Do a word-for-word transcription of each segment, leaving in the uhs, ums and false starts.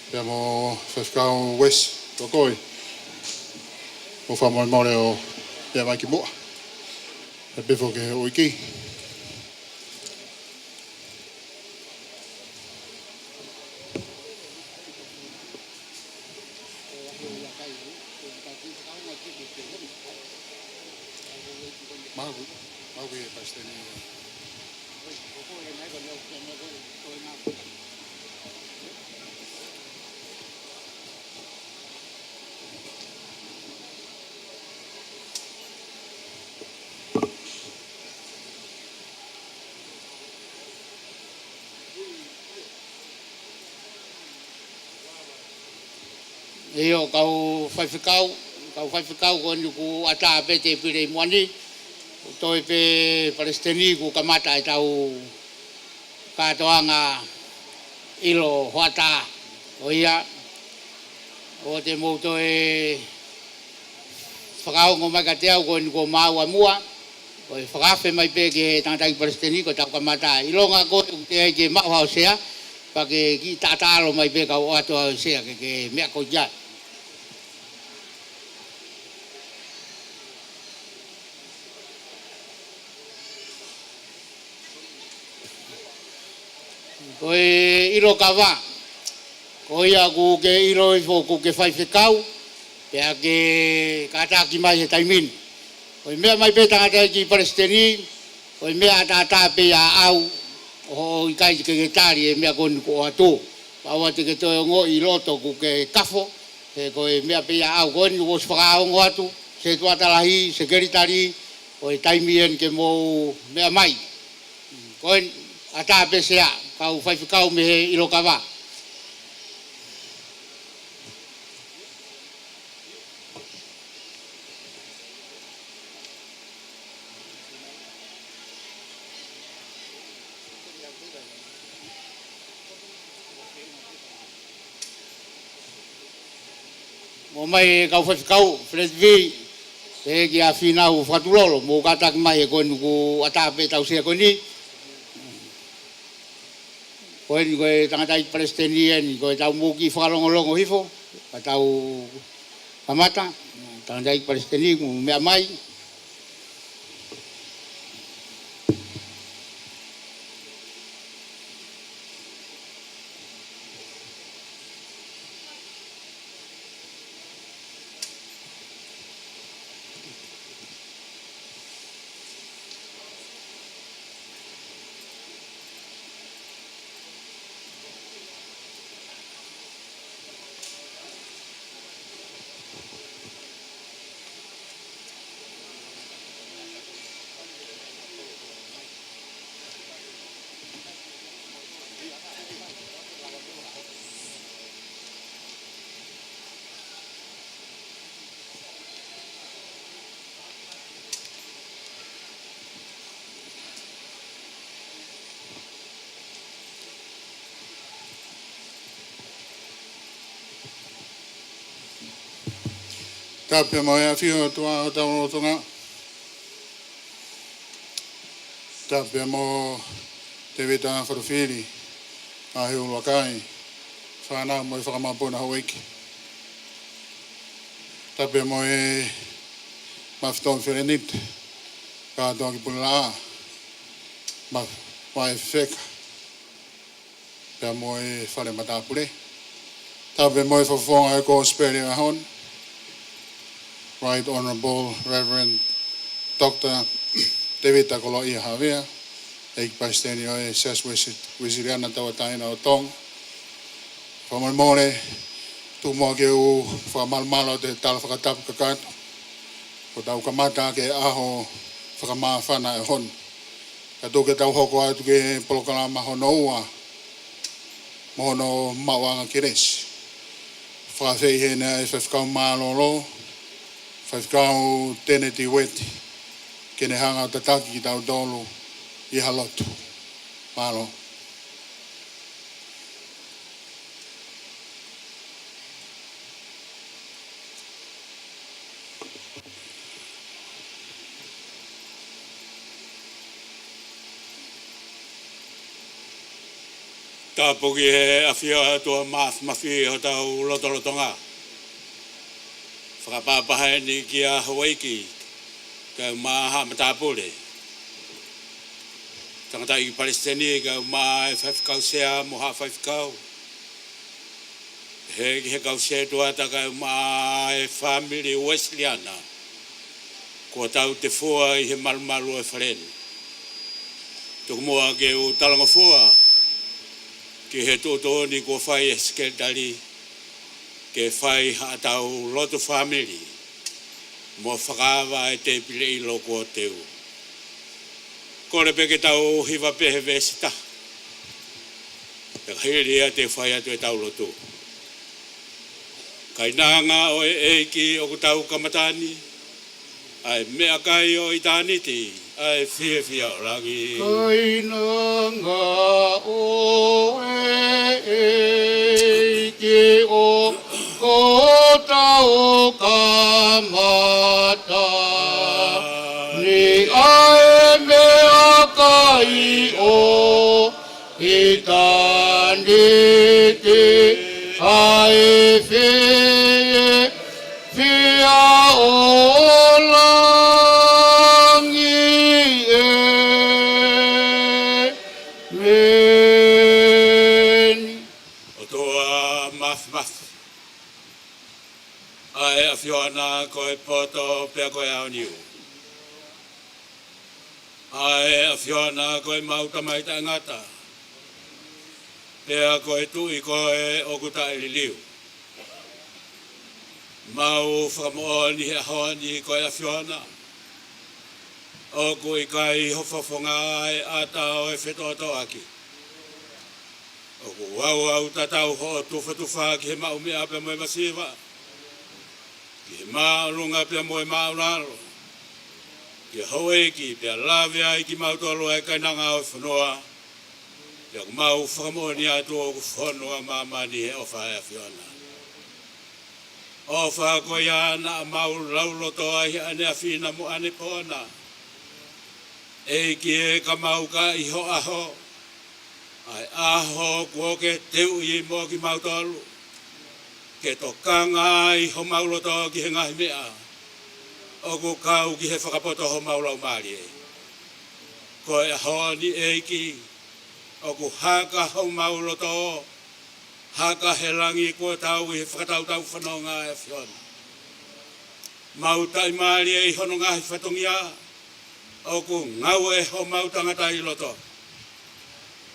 Pea mo Faifekau Uesi Tokoi, mou fakamolemole ʻo meʻa mai ki muʻa. Pea pefo ke ʻuiki. Mau, mau ke Palesiteni. ʻIo, kau faifekau, kau faifekau ko eni kuo ʻatā pē tēpile ʻi muʻa ni, kuo toe pē Palesiteni kuo kamata ʻetau kātoanga ʻilo hoʻatā. Ko ia, ʻoua te mou toe fakaongo mai kiate au ko eni kuo maau ʻa muʻa, ko e fakaafe mai pē ki he tangataʻeiki Palesiteni ko ʻetau kamata. ʻIlonga ko ē ʻoku teʻeki ai ke maʻu haʻo sea, pea ke kiʻi taʻataʻalo mai pē kau ʻoatu haʻo sea ke, ke meʻa ko ia. Ko e ʻilo kava, ko ia ʻoku ke ʻilo hifo ʻoku ke faifekau, pea ke kātaki mai he taimi ni. Ko e meʻa mai pē tangataʻeiki Palesiteni, ko e meʻa ʻataʻatā pē ia ʻaʻau, ʻo ʻikai ke ke tali e meʻa ko eni kuo ʻoatu. Pea ʻoua te ke toe ongoʻi ʻi loto ʻoku ke kafo, he ko e meʻa pē ia ʻaʻau ko eni kuo ʻosi fakaongo atu, Setuata Lahi, Sekelitali, ko e taimi eni ke mou meʻa mai. Ko eni, ʻatā pē sea, kau faifekau mei he ʻilo kava. Mo mai kau faifekau, Fred V, pehē kia Fīnau Fakatulolo, mou kātaki mai he ko eni kuo ʻatā pē ʻetau sea ko eni. Ko eni ko e tangataʻeiki Palesiteni eni, ko ʻetau mou kiʻi fakalongolongo hifo, ka tau kamata, tangataʻeiki Palesiteni, mou meʻa mai. Tapu mo e ʻAfio ʻOtua ʻo hotau lotolotonga. Tapu mo Tēvita Fatufili, Ngaahi ʻUluakai, fānau mo e fakamāpuna houʻeiki. Tapu mo e Mafitoʻi Felenite, Kātoa ki Pulelaʻā, ma, Vaʻe Fefeka, pea mo e fale matāpule. Tapu mo e fakafofonga e Kosipeli ʻo e ʻaho ni, Right Honourable Reverend Doctor Tēvita Koloaʻia Havea, ʻEiki Palesiteni ʻo e Siasi Uesi-, Uesiliana Tauʻatāina ʻo Tonga. Fakamolemole, tuku muʻa ke u fakamalumalu atu he tala fakatapu kakato kuo tau kamata ʻaki e ʻaho fakamāfana ʻo e ʻaho ni. Ka tuku ke tau hoko atu ki he polokalama hono ua mo hono maʻuʻanga kelesi. Fakaafeʻi heni ʻa e Faifekau Mālōlō, Faifekau Teneti Ueti, ke ne hanga ʻo tataki kitautolu ʻi ha lotu. Mālō. Tapu ki he ʻafio ʻa e ʻOtua Māfimafi ʻi hotau lotolotonga. Fakapapau heni kia Houʻeiki, kae ʻumaʻā haʻa matāpule. Tangataʻeiki Palesiteni, kae ʻumaʻā e faifekau sea mo haʻa faifekau. Pehē ki he kau sētuata kae ʻumaʻā e fāmili Uēsiliana kuo tautefua ʻi he malumalu ʻo e fale ni. Tuku muʻa ke u talangofua ki he tuʻutuʻuni kuo fai ʻe he Sekelitali ke fai haʻatau lotu fāmili mo fakaava e tēpile ʻilo kuo teu. Kole pē ke tau hiva pē he veesi taha, pea ka hili ia te u fai atu ʻetau lotu. Kainanga ʻo e ʻEiki ʻoku tau kamata ni, ʻa e meʻakai ʻo ʻitāniti, ʻa e fiefia ʻo langi. Kainanga ʻo e ʻEiki ʻoku tau kamata ni, ʻa e meʻakai ʻo ʻitāniti, ʻa e fiefia ʻo langi. ʻEmeni. ʻOtua Māfimafi, ʻa e ʻAfiona ko e poto pea ko e aoniu, ʻa e ʻAfiona ko e mau Tamai taʻengata, pea ko e Tuʻi ko ē ʻoku taʻeliliu. Mau fakamoʻoni he ʻaho ni ko e ʻAfiona, ʻoku ʻikai ho fofonga e ʻata ʻo e fetoʻotoʻaki. ʻOku ouau tatau hoʻo tufatufa ki he maʻu meʻa pea mo e masiva, ki he māʻolunga pea mo e māʻulalo, ki he houʻeiki pea lave ai kimautolu ʻa e kainanga ʻo e fonua. Pea ʻoku mau fakamoʻoni atu ʻoku fonu ʻa māmani he ʻofa ʻa e ʻAfiona. ʻOfa ko ia naʻa mau lauloto ai he ʻaneafi na mo ʻanepō na. ʻEiki ē, ka mau ka ʻi ho ʻaho, ʻa e ʻaho kuo ke teuʻi mo kimautolu ke tokanga ai homau loto ki he ngaahi meʻa ʻoku kau ki he fakapoto homau laumālie. Ko e ʻaho ni ʻEiki, ʻoku haka homau loto, haka he langi kuo tau ʻi he fakatautau fononga ʻa e ʻAfiona. Mau taʻimālie ʻi hono ngaahi fatongia ʻoku ngāue homau tangata ʻi loto.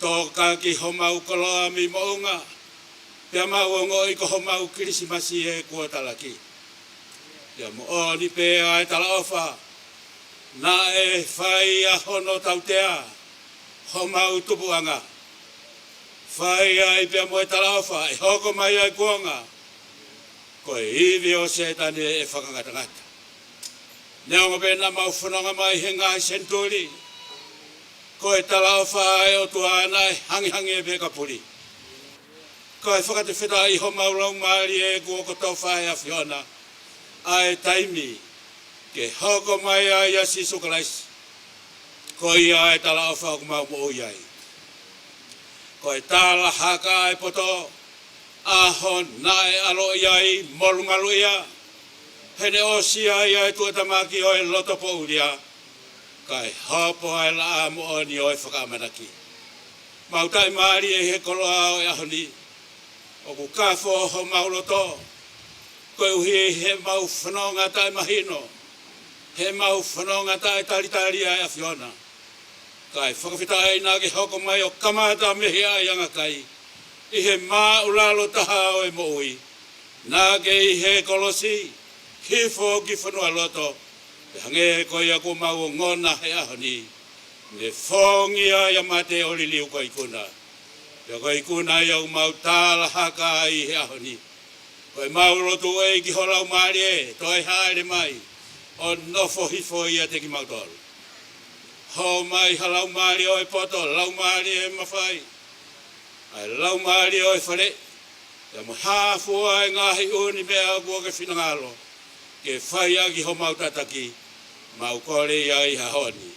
Tōkaki homau koloa mei moʻunga, pea mau ongoʻi ko homau Kilisimasi ē kuo talaki. Pea moʻoni pē ʻa e talaʻofa, naʻe fai ʻa hono tautea homau tupuʻanga. Fai ai pea mo e talaʻofa ʻe hoko mai ʻa e kuonga ko e ivi ʻo Sētane ʻe fakangatangata. Neongo pē naʻa mau fononga mai he ngaahi senituli, ko e talaʻofa ʻa e ʻOtua naʻe hangehangē pē ka puli. Ko e fakafetaʻi homau laumālie kuo kotofa ʻe he ʻAfiona ʻa e taimi ke hoko mai ai ʻa Sīsū Kalaisi. Ko ia ʻa e talaʻofa ʻoku mau moʻui ai. Ko e talahaka ʻa e poto, ʻaho naʻe ʻaloʻi ai, molumaluʻia, he naʻe ʻosi ai ʻa e tuʻutāmaki ʻo e loto poʻulia, kae hopo ʻa e laʻā moʻoni ʻo e fakaʻamanaki. Mau taʻimālie ʻi he koloa ʻo e ʻaho ni, ʻoku kafo homau loto, koeʻuhi he mau fononga taʻemahino, he mau fononga taʻetalitali ʻa e ʻAfiona. Kae fakafetaʻi naʻa ke hoko mai ʻo kamata mei he ʻaiʻanga kai, ʻi he māʻulalo taha ʻo e moʻui, naʻa ke ʻi he kolosi, hifo ki fonualoto, pea hangē ko ia kuo mau ongona he ʻaho ni, ne fōngia ʻia mate ʻo liliu ko e ikuna. Pea ko e ikuna ia ʻoku mau talahaka ai he ʻaho ni. Ko e mau lotu ʻEiki ho Laumālie, toe hāʻele mai, ʻo nofo hifo ʻiate kimautolu. Hō mai ha laumālie ʻo e poto, laumālie ʻo e mafai, ʻa e laumālie ʻo e fale, pea mo hāfua e ngaahi ʻū meʻa kuo ke finangalo ke fai ʻaki homau tataki, mau kole ia ʻi he ʻaho ni.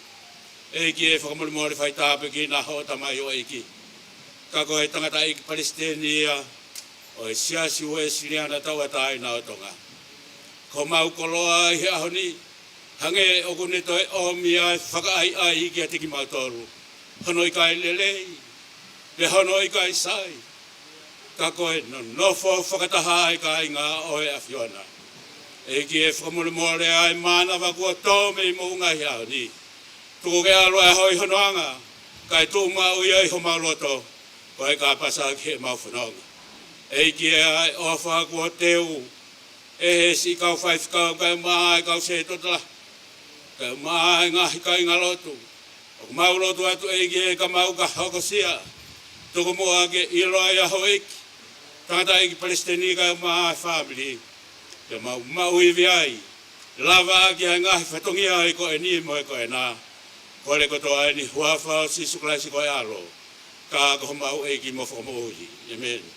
ʻEiki ē, fakamolemole fai tāpuekina hoʻo tamaioʻeiki. Ka ko e tangataʻeiki palesiteni ia ʻo e Siasi Uēsiliana Tauʻatāina ʻo Tonga. Ko homau koloa ʻi he ʻaho ni, hangē ʻoku ne toe ʻomi ʻa e fakaʻaiʻai kiate kimautolu. Hono ʻikai lelei, pea hono ʻikai sai. Ka ko e nonofo fakataha ʻa e kāinga ʻo e ʻAfiona. ʻEiki ē, fakamolemole ʻa e mānava kuo tō mei moʻunga ʻi he ʻaho ni. Tuku ke ʻalu ʻa e ʻaho ʻi hono anga, kae tuʻu maʻu ia ʻi homau loto, ko e kāpasa ki heʻemau fononga. ʻEiki ē, ʻa e ʻofa kuo teu ʻe he siʻi kau faifekau kae ʻumaʻā e kau sētuata lahi, kae ʻumaʻā e ngaahi kāingalotu. ʻOku mau lotu atu ʻEiki ē ka mau ka hokosia. Tuku muʻa ke ʻilo ai ʻa houʻeiki, tangataʻeiki palesiteni kae ʻumaʻā e fāmili. Ke mau maʻu ivi ai, lava ʻaki ʻa e ngaahi fatongia ʻi ko eni mo e ko ena. Kole kotoa eni huafa ʻo Sīsū Kalaisi ko e ʻAlo, ka ko homau ʻEiki mo Fakamoʻui. ʻĒmeni.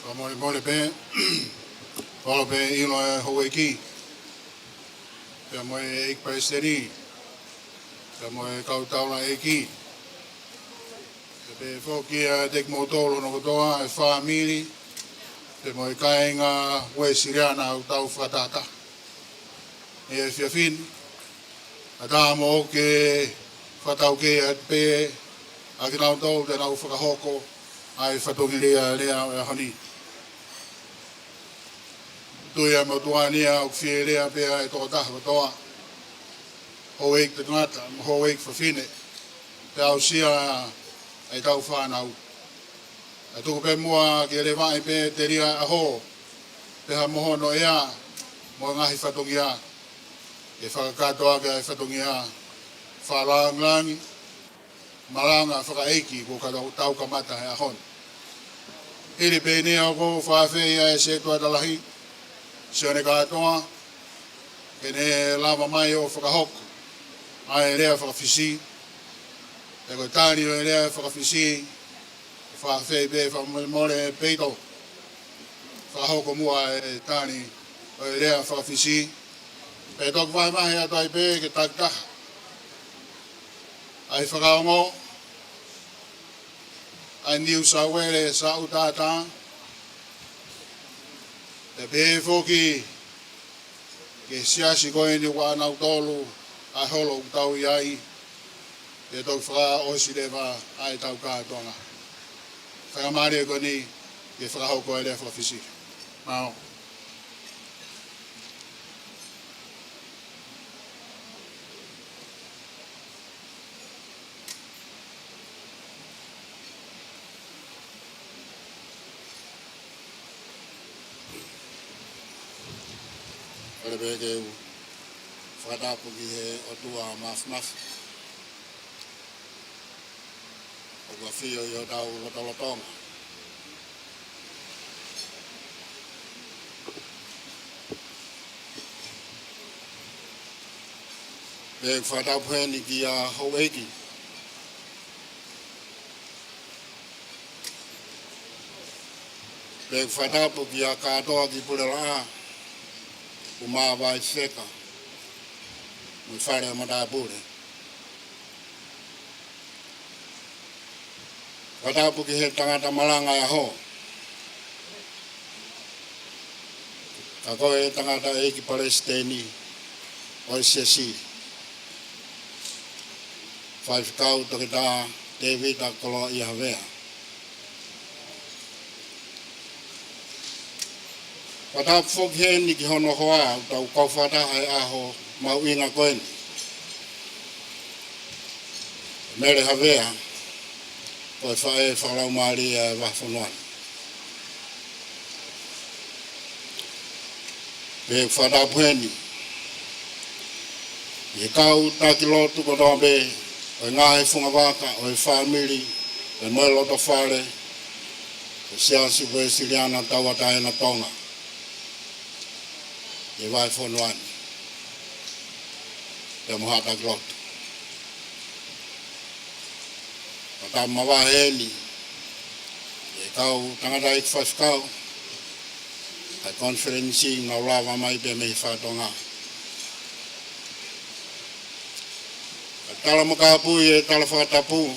Fakamolemole pē, ʻoku ou pē ʻilo ʻa houʻeiki, pea mo e ʻeiki palesiteni, pea mo e kau taulaʻeiki. Pea pehē foki kiate kimoutolu hono kotoa e fāmili, pea mo e kāinga Uēsiliana ʻoku tau fakatahataha ʻi he efiafi ni. ʻAtā mo ke fakataukei atu pē ʻa kinautolu te nau fakahoko ʻa e fatongia lea ʻo e ʻaho ni. Tui ʻa e motuʻa ni ʻoku fie lea pē ʻa e tokotaha kotoa, houʻeiki tangata mo houʻeiki fafine, pea aʻusia ʻa e kau fānau. ʻE tuku pē muʻa ke levaʻi pē telia ʻa e ʻaho, pea mo hono ʻea mo e ngaahi fatongia, ke fakakakato ʻaki ʻa e fatongia fakalāngilangi, malanga fakaʻeiki kuo ka tau, tau kamata he ʻaho ni. Hili pē eni ʻoku ou fakaafeʻi ʻa e sētuata lahi, Sione Kātoa, ke ne lava mai ʻo fakahoko ʻa e lea faka-Fisi. Pea ko e tali ʻo e lea faka-Fisi, fakaafeʻi pē fakamolemole Peito, fakahoko muʻa e tali ʻo e lea faka-Fisi. Pea toki vahevahe atu ai pē ke takitaha ʻa e fakaongo ʻa e Niu Sauele Saʻu Tātā. Pea pehē foki ki he siasi ko eni ʻoku ʻanautolu ʻa e holo ʻoku tau ʻi ai, pea toki fakaʻosi leva ʻa e tau kātoanga. Faingamālie ko eni ke fakahoko e lea faka-Fisi. Mālō. Kole pē ke u fakatapu ki he ʻOtua Māfimafi ʻoku ʻafio ʻi hotau lotolotonga. Pea ʻoku fakatapu heni kia houʻeiki. Pea ʻoku fakatapu kia kātoa ki Pulelaʻā, ʻumaʻā Vaifeka mo e fale ʻo e matāpule. Fakatapu ki he tangata malanga ʻo e ʻaho, ka ko e tangataʻeiki palesiteni ʻo e siasi, Faifekau Toketā Tēvita Koloaʻia Havea. Fakatapu foki heni ki hono hoa ʻoku tau kau fakataha he ʻaho mahuʻinga ko eni, Mele Havea, ko e faʻē fakalaumālie ʻa e vahefonua ni. Pea ʻoku fakatapu heni ki he kau taki lotu kotoa pē ʻo e ngaahi fungavaka ʻo e fāmili pea mo e lotofale ʻo e Siasi Uēsiliana Tauʻatāina ʻo Tonga. ʻi he vahefonua ni, pea mo Haʻatakilota. Pea tau mavahe eni ʻa e kau tangataʻeiki faifekau ʻa e konifelenisi naʻa nau lava mai pē mei he fakatonga. Ka tala mo kāpui e tala fakatapu, ʻa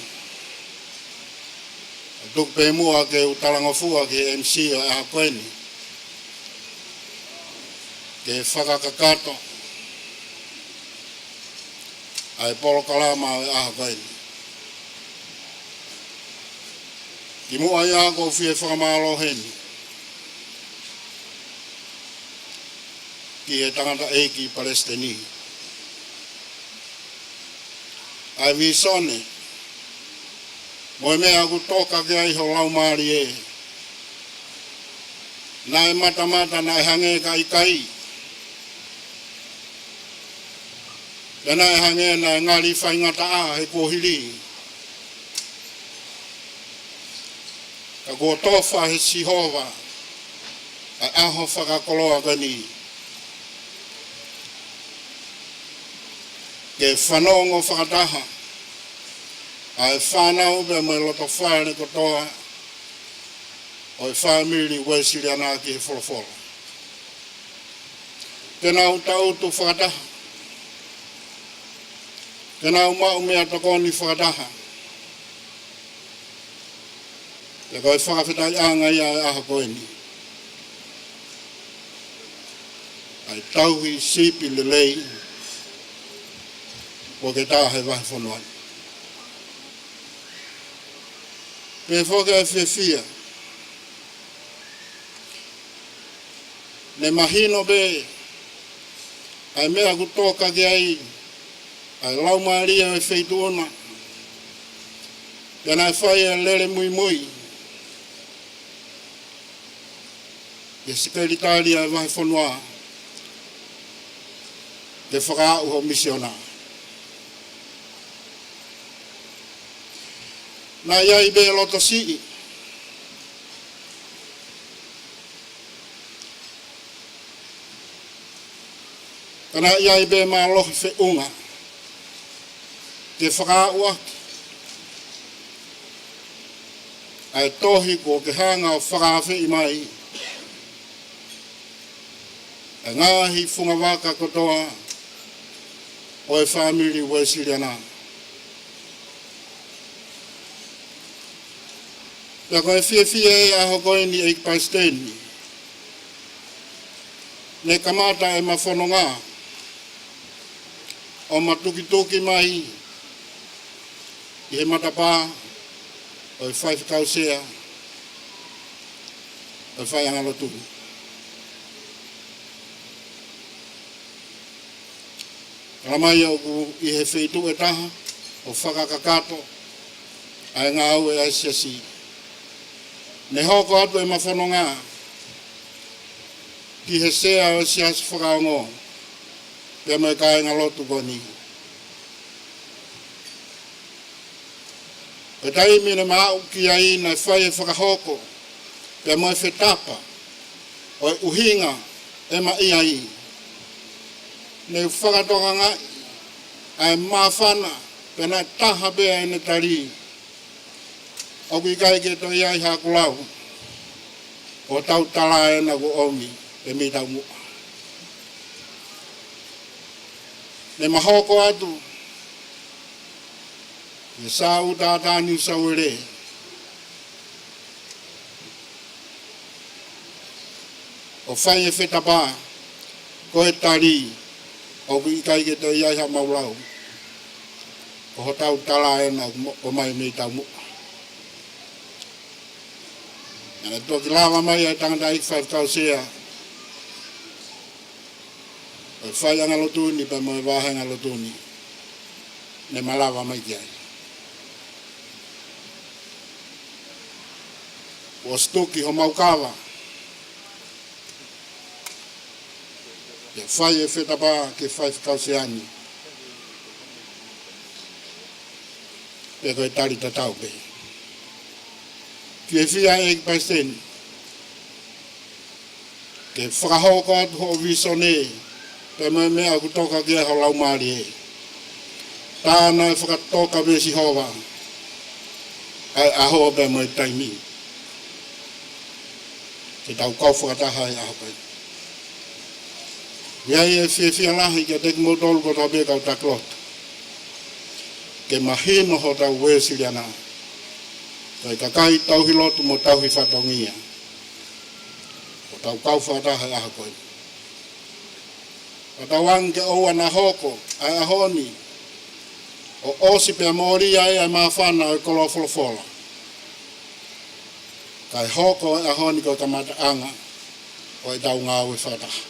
e tuku pē muʻa ke u talangofua ki he M C ʻo e ʻaho ko eni, ke fakakakato ʻa e polokalama ʻo e ʻaho ko eni. Kimuʻa ia ʻoku ou fie fakamālō heni ki he tangataʻeiki palesiteni ʻa e vīsone mo e meʻa ʻoku toka ki ai ho laumālie. Naʻe matamata naʻe hangē ka ʻikai, pea naʻe hangē naʻe ngali faingataʻa he kuohili. Ka kuo tofa ʻe Sihova ʻa e ʻaho fakakoloa ko eni, ke fanongo fakataha ʻa e fānau pea mo e lotofale kotoa ʻo e fāmili Uēsiliana ki he folofola, ke nau tangutu fakataha, ke nau maʻu meʻatokoni fakataha. Pea ko e fakafetaʻiʻanga ia ʻo e ʻaho ko eni, ʻa e tauhi sipi lelei kuo ke tā he vahefonua ni. Pea foki ʻa e fiefia, ne mahino pē ʻa e meʻa ʻoku toka ki ai ʻa e laumālie ʻo e feituʻu na, pea naʻe fai ʻa e lele muimui ʻi he sekelitali ʻa e vahefonua ke fakaaʻu ho misiona. Naʻe ʻi ai pē loto siʻi, ka naʻe ʻi ai pē mālohi feʻunga ke fakaaʻu ʻaki ʻa e tohi kuo ke hanga ʻo fakaafeʻi mai ʻa e ngaahi fungavaka kotoa ʻo e fāmili Uēsiliana. Pea ko e fiefia ʻo e ʻaho ko eni, ʻEiki Palesiteni, ne kamata ʻema fononga ʻo ma tukituki mai ʻi he matapā ʻo e faifekau sea ʻo e faiʻanga lotu. Tala mai ʻoku ʻi he feituʻu ʻe taha ʻo fakakakato ʻa e ngāue ʻa e siasi. Ne hoko atu ʻema fononga ki he sea ʻo e siasi fakaongo pea mo e kāingalotu ko eni. Ko e taimi ne ma aʻu ki ai naʻe fai e fakahoko pea mo e fetapa ʻo e ʻuhinga ʻema ʻi ai. Ne u fakatokangaʻi ʻa e māfana, pea naʻe taha pē ʻa ʻene tali: ʻOku ʻikai ke toe ʻi ai haʻaku lau, ko hotau tala ena kuo ʻomi ʻe mei taumuʻa. Ne ma hoko atu ʻi Sāʻūtaʻatā, Niu Sauele, ʻo fai e fetapa, ko e tali: ʻOku ʻikai ke toe ʻi ai haʻamau lau, ko hotau tala ena kuo ʻomai mei taumuʻa. Naʻe toki lava mai ʻa e tangataʻeiki faifekau sea ʻo e faiʻanga lotu ni pea mo e vaheʻanga lotu ni, ne ma lava mai ki ai. Kuo ʻosi tuki homau kava ke fai e fetapa ki he faifekau sea ni, pea ko e tali tatau pē. Fiefia, ʻEiki Palesiteni, ke fakahoko atu hoʻo vīsone, pea mo e meʻa ʻoku toka ki ai ho laumālie. Tā naʻe fakatoka mei Sihova ʻa e ʻaho pea mo e taimi ke tau kau fakataha he ʻaho ko eni. ʻI ai e fiefia lahi kiate kimoutolu kotoa pē kau taki lotu, ke mahino hotau Uēsiliana ko e kakai tauhi lotu mo tauhi fatongia, ʻo tau kau fakataha he ʻaho ko eni. Fakatauange ke ʻoua naʻa hoko ʻa e ʻaho ni ʻo ʻosi pea mōlia ai ʻa e māfana ʻo e koloa folofola, kae hoko e ʻaho ni ko e kamataʻanga ʻo ʻetau ngāue fakataha.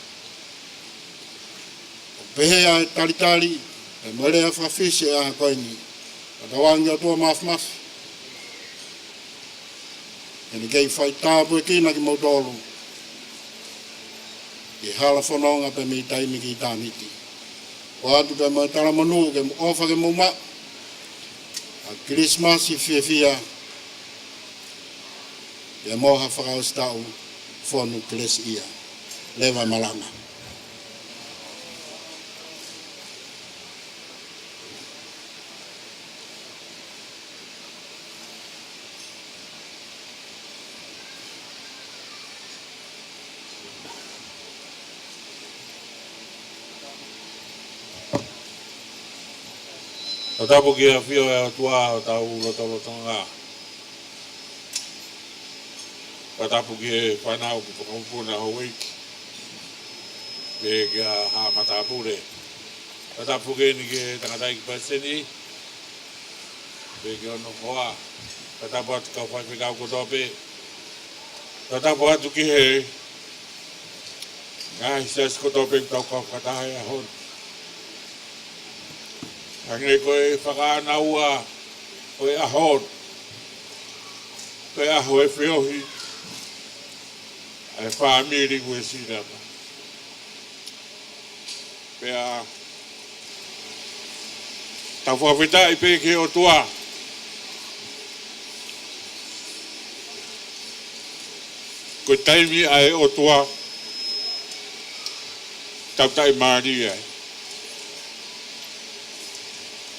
ʻOku pehē ʻa e talitali pea mo e lea fakafisi ʻo e ʻaho ko eni. Fakatauange ʻOtua Māfimafi, ke ne kei faitāpuekina kimoutolu ʻi he hala fononga pea mei taimi ki ʻitāniti. ʻOatu pea mo e talamonū ke mou ʻofa ke mou maʻu ʻa e Kilisimasi fiefia, pea mo ha fakaʻosi taʻu fonu kelesiʻia. Leva e malanga. Fakatapu ki he ʻafio ʻa e ʻOtua ʻi hotau lotolotonga. Fakatapu ki he fānau ʻoku fakahopo ʻenau houʻeiki, pea ki he haʻa matāpule. Fakatapu foki eni ki he tangataʻeiki palesiteni, pea ki hono hoa. Fakatapu atu ki he kau faifekau kotoa pē. Fakatapu atu ki he ngaahi siasi kotoa pē ʻoku tau kau fakataha he ʻaho ni. Hangē ko e fakaʻānaua ʻo e ʻaho ni, ko e ʻaho e feohi ʻa e fāmili Uēsiliana. Pea tau fakafetaʻi pē ki he ʻOtua. Ko e taimi ʻa e ʻOtua tau taʻimālie ai.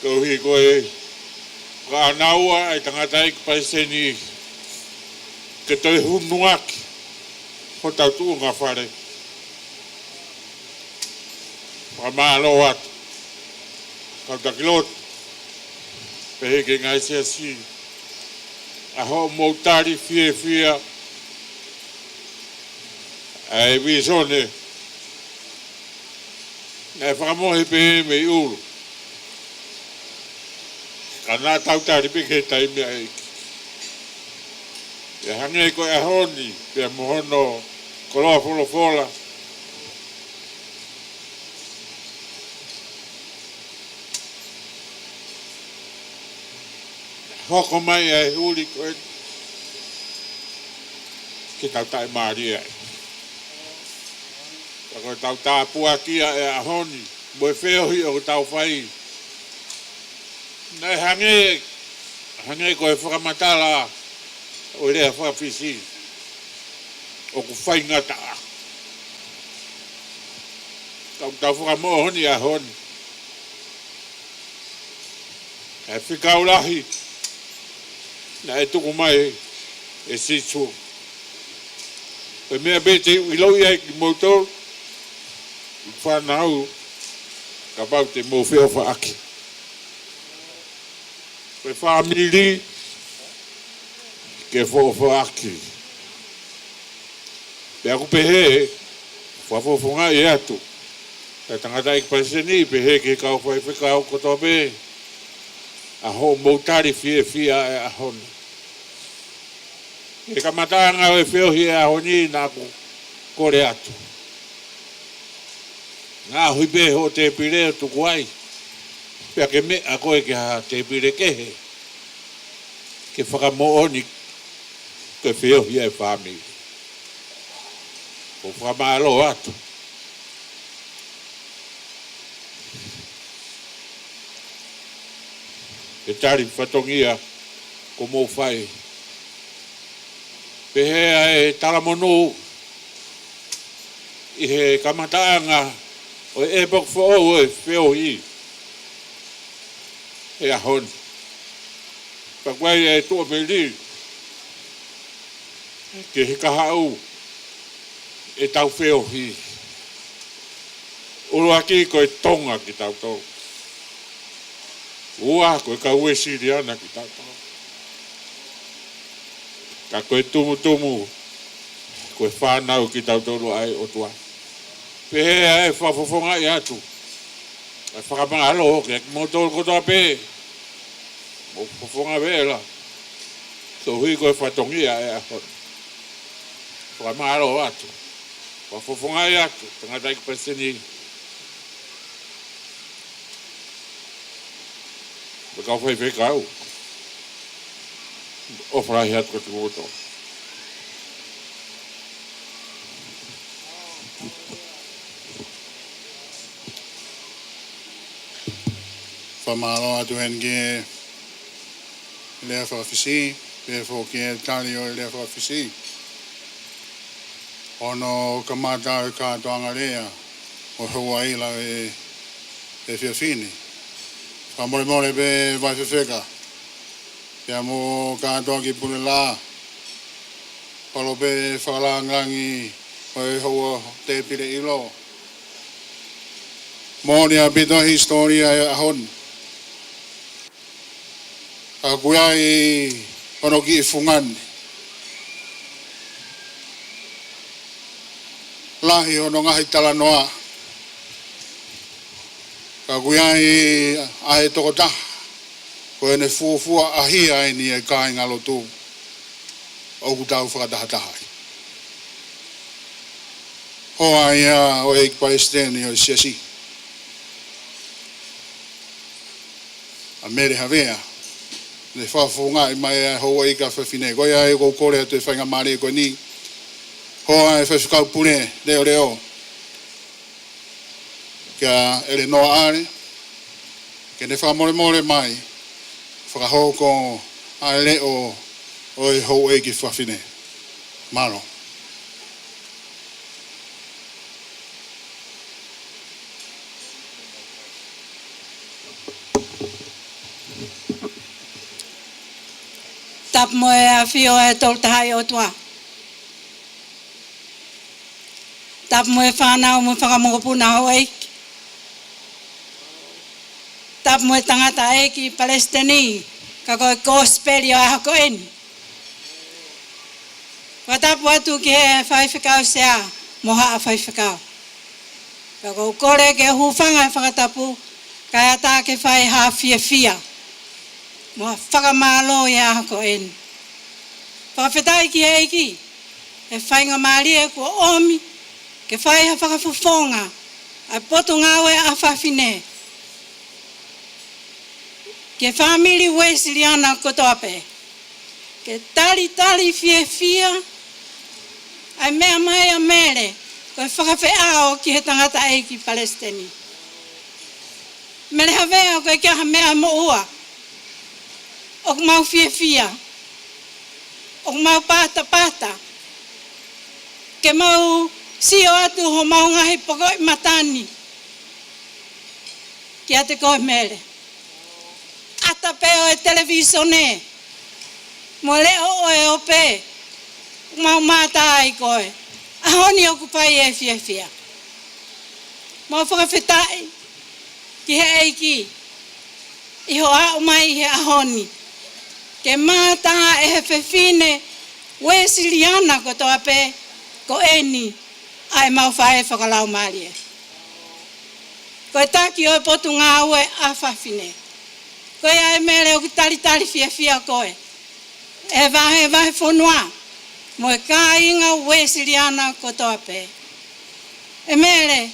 Koeʻuhi ko e fakaʻānaua ʻa e tangataʻeiki palesiteni ke toe hunuaki hotau tuʻunga fale. Fakamālō atu kau taki lotu, pehē ki he ngaahi siasi, ʻa hoʻomou tali fiefia ʻa e vīsone naʻe fakamohe pē mei ʻulu. Ka naʻa tau tali pē ki he taimi ʻa e ʻEiki. Pea hangē ko e ʻaho ni, pea mo hono koloa folofola, hoko mai ʻa e huli ko eni ke tau taʻimālie ai. Pea ko ʻetau tāpuaki ʻa e ʻaho ni mo e feohi ʻoku tau fai, naʻe hangē, hangē ko e fakamatala ʻo e lea faka-Fisi, ʻoku faingataʻa. Ka ʻoku tau fakamoʻoni he ʻaho ni ʻa e fekau lahi naʻe tuku mai ʻe Sīsū. Ko e meʻa pē te u ʻiloʻi ai kimoutolu, ʻeku fānau, kapau te mou feʻofaʻaki. Ko e fāmili ke feʻofaʻaki. Pea ʻoku pehē, fakafofongaʻi atu ʻe he tangataʻeiki palesiteni, pehē ki he kau faifekau kotoa pē, ʻa hoʻomou tali fiefia ʻa e ʻaho ni. He kamataʻanga ʻo e feohi he ʻaho ni naʻa ku kole atu, ngaohi pē hoʻo tēpile ʻo tuku ai, pea ke meʻa koe ki ha tēpile kehe, ke fakamoʻoni ko e feohi ʻa e fāmili. ʻOku ou fakamālō atu he tali fatongia kuo mou fai. Pehē ʻa e talamonū, ʻI he kamataʻanga ʻo e ʻepoki foʻou ʻo e feohi he ʻaho ni. Ka ko e tuʻu pē lī ki he kahaʻu ʻetau feohi. ʻUluaki ko e Tonga kitautolu. Ua ko e kau Uēsiliana kitautolu. Ka ko e tumutumu, ko e fānau kitautolu ʻa e ʻOtua. Pehē ʻa e fakafofongaʻi atu ʻa e fakamālō kiate kimoutolu kotoa pē. Mou fofonga vela. Koeʻuhi ko e fatongia ʻa e ʻaho ni. Fakamālō atu. Fakafofongaʻi atu, tangataʻeiki palesiteni. Mo e kau faifekau. ʻOfa lahi atu kiate kimoutolu. Fakamālō atu heni ki he lea faka-Fisi, pehē foki ki he tali ʻo e lea faka-Fisi. Hono kamata ʻo e kātoanga lea ʻo Houʻeiki ʻi he efiafi ni. Fakamolemole pē Vaifefeka, pea mo kātoa ki Pulelā. Palo pē fakalāngilangi ʻo e houa tēpile ʻilo. Moʻoni ʻaupito hisitōlia e ʻaho ni. Ka ʻoku ʻi ai hono kiʻi fungani. Lahi hono ngaahi talanoa. Ka ʻoku ʻi ai ʻa e tokotaha ko ʻene fuofua ʻahia eni e kāingalotu ʻoku tau fakatahataha ai. Hoa ia ʻo e ʻEiki Palesiteni ʻo e Siasi, ʻa Mele Havea, ne fakafofongaʻi mai ʻa e Houʻeiki ʻa Fafine. Ko ia ʻoku ou kole atu e faingamālie ko eni, hoa e Faifekau Pule Leʻoleʻo, kia ʻElenoa ʻAle, ke ne fakamolemole mai, fakahoko ʻa e leʻo ʻo e Houʻeiki Fafine. Mālō. Tapu mo e ʻafio ʻa e Tolu Tahaʻi ʻOtua. Tapu mo e fānau mo e fakamokopuna houʻeiki. Tapu mo e tangataʻeiki palesiteni, ka ko e kosipeli ʻo e ʻaho ko eni. Fakatapu atu ki he faifekau sea mo haʻa faifekau. Ka ʻoku ou kole ke hūfanga he fakatapu, kae ʻatā ke fai ha fiefia mo ha fakamālō ʻi he ʻaho ko eni. Fakafetaʻi ki he ʻEiki he faingamālie kuo ʻomi ke fai ha fakafofonga ʻa e Potungāue ʻa Fafine ki he fāmili Uēsiliana kotoa pē, ke talitali fiefia ʻa e meʻa mai ʻa Mele ko e fakafeʻao ki he tangataʻeiki palesiteni. Mele Havea, ʻoku ʻikai ha meʻa moʻua. ʻOku mau fiefia, ʻoku mau patapata ke mau sio atu homau ngaahi pokoʻi mata ni kiate koe Mele. ʻAta pē ʻo e televīsone mo e leʻo ʻo e ope, ʻoku mau mātā ai koe. ʻAho ni ʻoku fai e fiefia. Mau fakafetaʻi ki he ʻEiki ʻi hoʻo aʻu mai he ʻaho ni ke mātā ʻe he fefine Uēsiliana kotoa pē ko eni ʻa ʻemau faʻē fakalaumālie. Ko e taki ʻo e Potungāue ʻa Fafine. Ko ia ʻe Mele, ʻoku talitali fiefia koe ʻe he vahevahe fonua mo e kāinga Uēsiliana kotoa pē. ʻE Mele,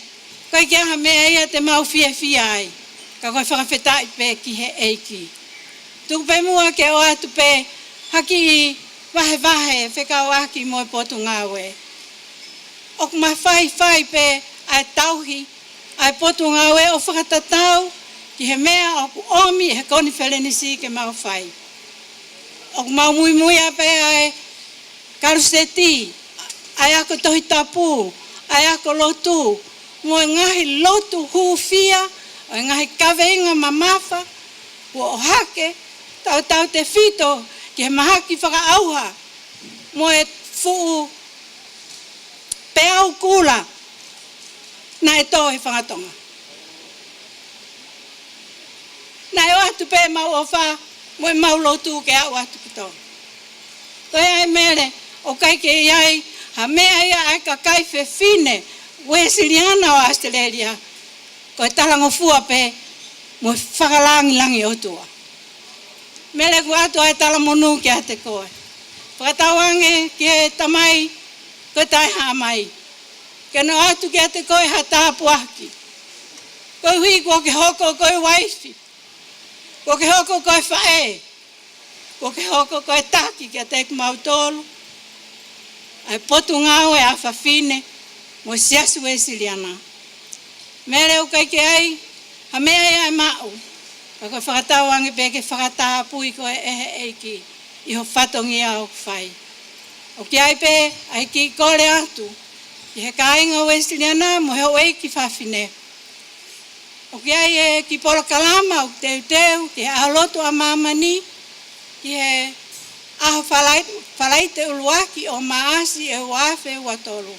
ʻoku ʻikai ha meʻa ia te mau fiefia ai, ka ko e fakafetaʻi pē ki he ʻEiki. Tuku pē muʻa ke ʻoatu pē ha kiʻi vahevahe fekauʻaki mo e Potungāue. ʻOku mafaifai pē ʻa e tauhi ʻa e Potungāue ʻo fakatatau ki he meʻa ʻoku ʻomi ʻe he konifelenisi ke mau fai. ʻOku mau muimuia pē ʻa e kaluseti, ʻa e ako Tohi Tapu, ʻa e ako lotu, mo e ngaahi lotu hūfia, ʻo e ngaahi kaveinga mamafa, kuo ʻohake, tautautefito ki he mahaki fakaʻauha, mo e fuʻu peau kula naʻe tō he fanga Tonga. Naʻe ʻoatu pē ʻemau ʻofa mo ʻemau lotu ke aʻu atu ki Tonga. Ko ia ai Mele, ʻoku ʻikai ke ʻi ai ha meʻa ia ʻa e kakai fefine Uēsiliana ʻo ʻAositelēlia, ko e talangofua pē mo e fakalāngilangi ʻOtua. Mele, ʻoku ʻoatu ʻa e talamonū kiate koe. Fakatauange ki he Tamai, ko e taʻehāmai, ke ne ʻoatu kiate koe ha tāpuaki. Koeʻuhi kuo ke hoko ko e uaifi, kuo ke hoko ko e faʻē, kuo ke hoko ko e taki kiate kimautolu, ʻa e Potungāue ʻa Fafine mo e Siasi Uēsiliana. Mele, ʻoku ʻikai ke ʻi ai ha meʻa ia ʻe maʻu, ka ko e fakatauange pē ke fakatapui koe ʻe he ʻEiki ʻi ho fatongia ʻoku fai. ʻOku ʻi ai pē ʻa e kiʻi kole atu ki he kāinga Uēsiliana mo e houʻeiki fafine. ʻOku ʻi ai e kiʻi polokalama ʻoku teuteu ki he ʻAho Lotu ʻa Māmani, ki he ʻaho Falai-, Falaite ʻuluaki ʻo Maʻasi ʻe ua afe ua tolu.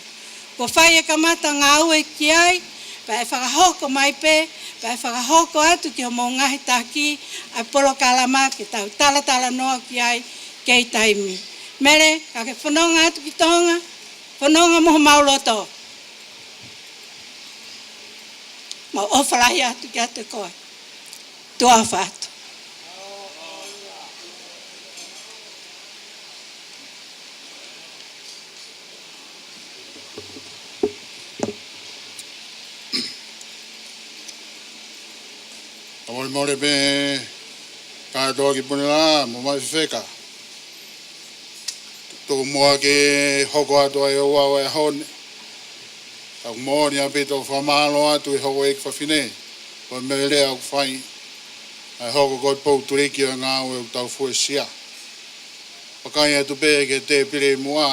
Kuo fai e kamata ngāue ki ai, pea ʻe fakahoko mai pē, pea ʻe fakahoko atu ki hoʻomou ngaahi taki ʻa e polokalama ke tau talatalanoa ki ai ki he taimi. Mele, ka ke fononga atu ki Tonga, fononga mo homau loto. Mau ʻofa lahi atu kiate koe. Tuʻa ʻofa atu. Kamolemole pē kātoa ki Puleʻanga mo Maʻufefeka. Tuku muʻa ke hoko atu ʻa e ouau ʻo e ʻaho ni, ʻoku moʻoni ʻaupito, fakamālō atu ʻi he houʻeiki fafine, ko e meʻa lea ʻoku fai, ʻa e hoko ko e pou tuliki ʻo e ngāue ʻoku tau fuesia. Vakai atu pē ki he tēpile ʻi muʻa,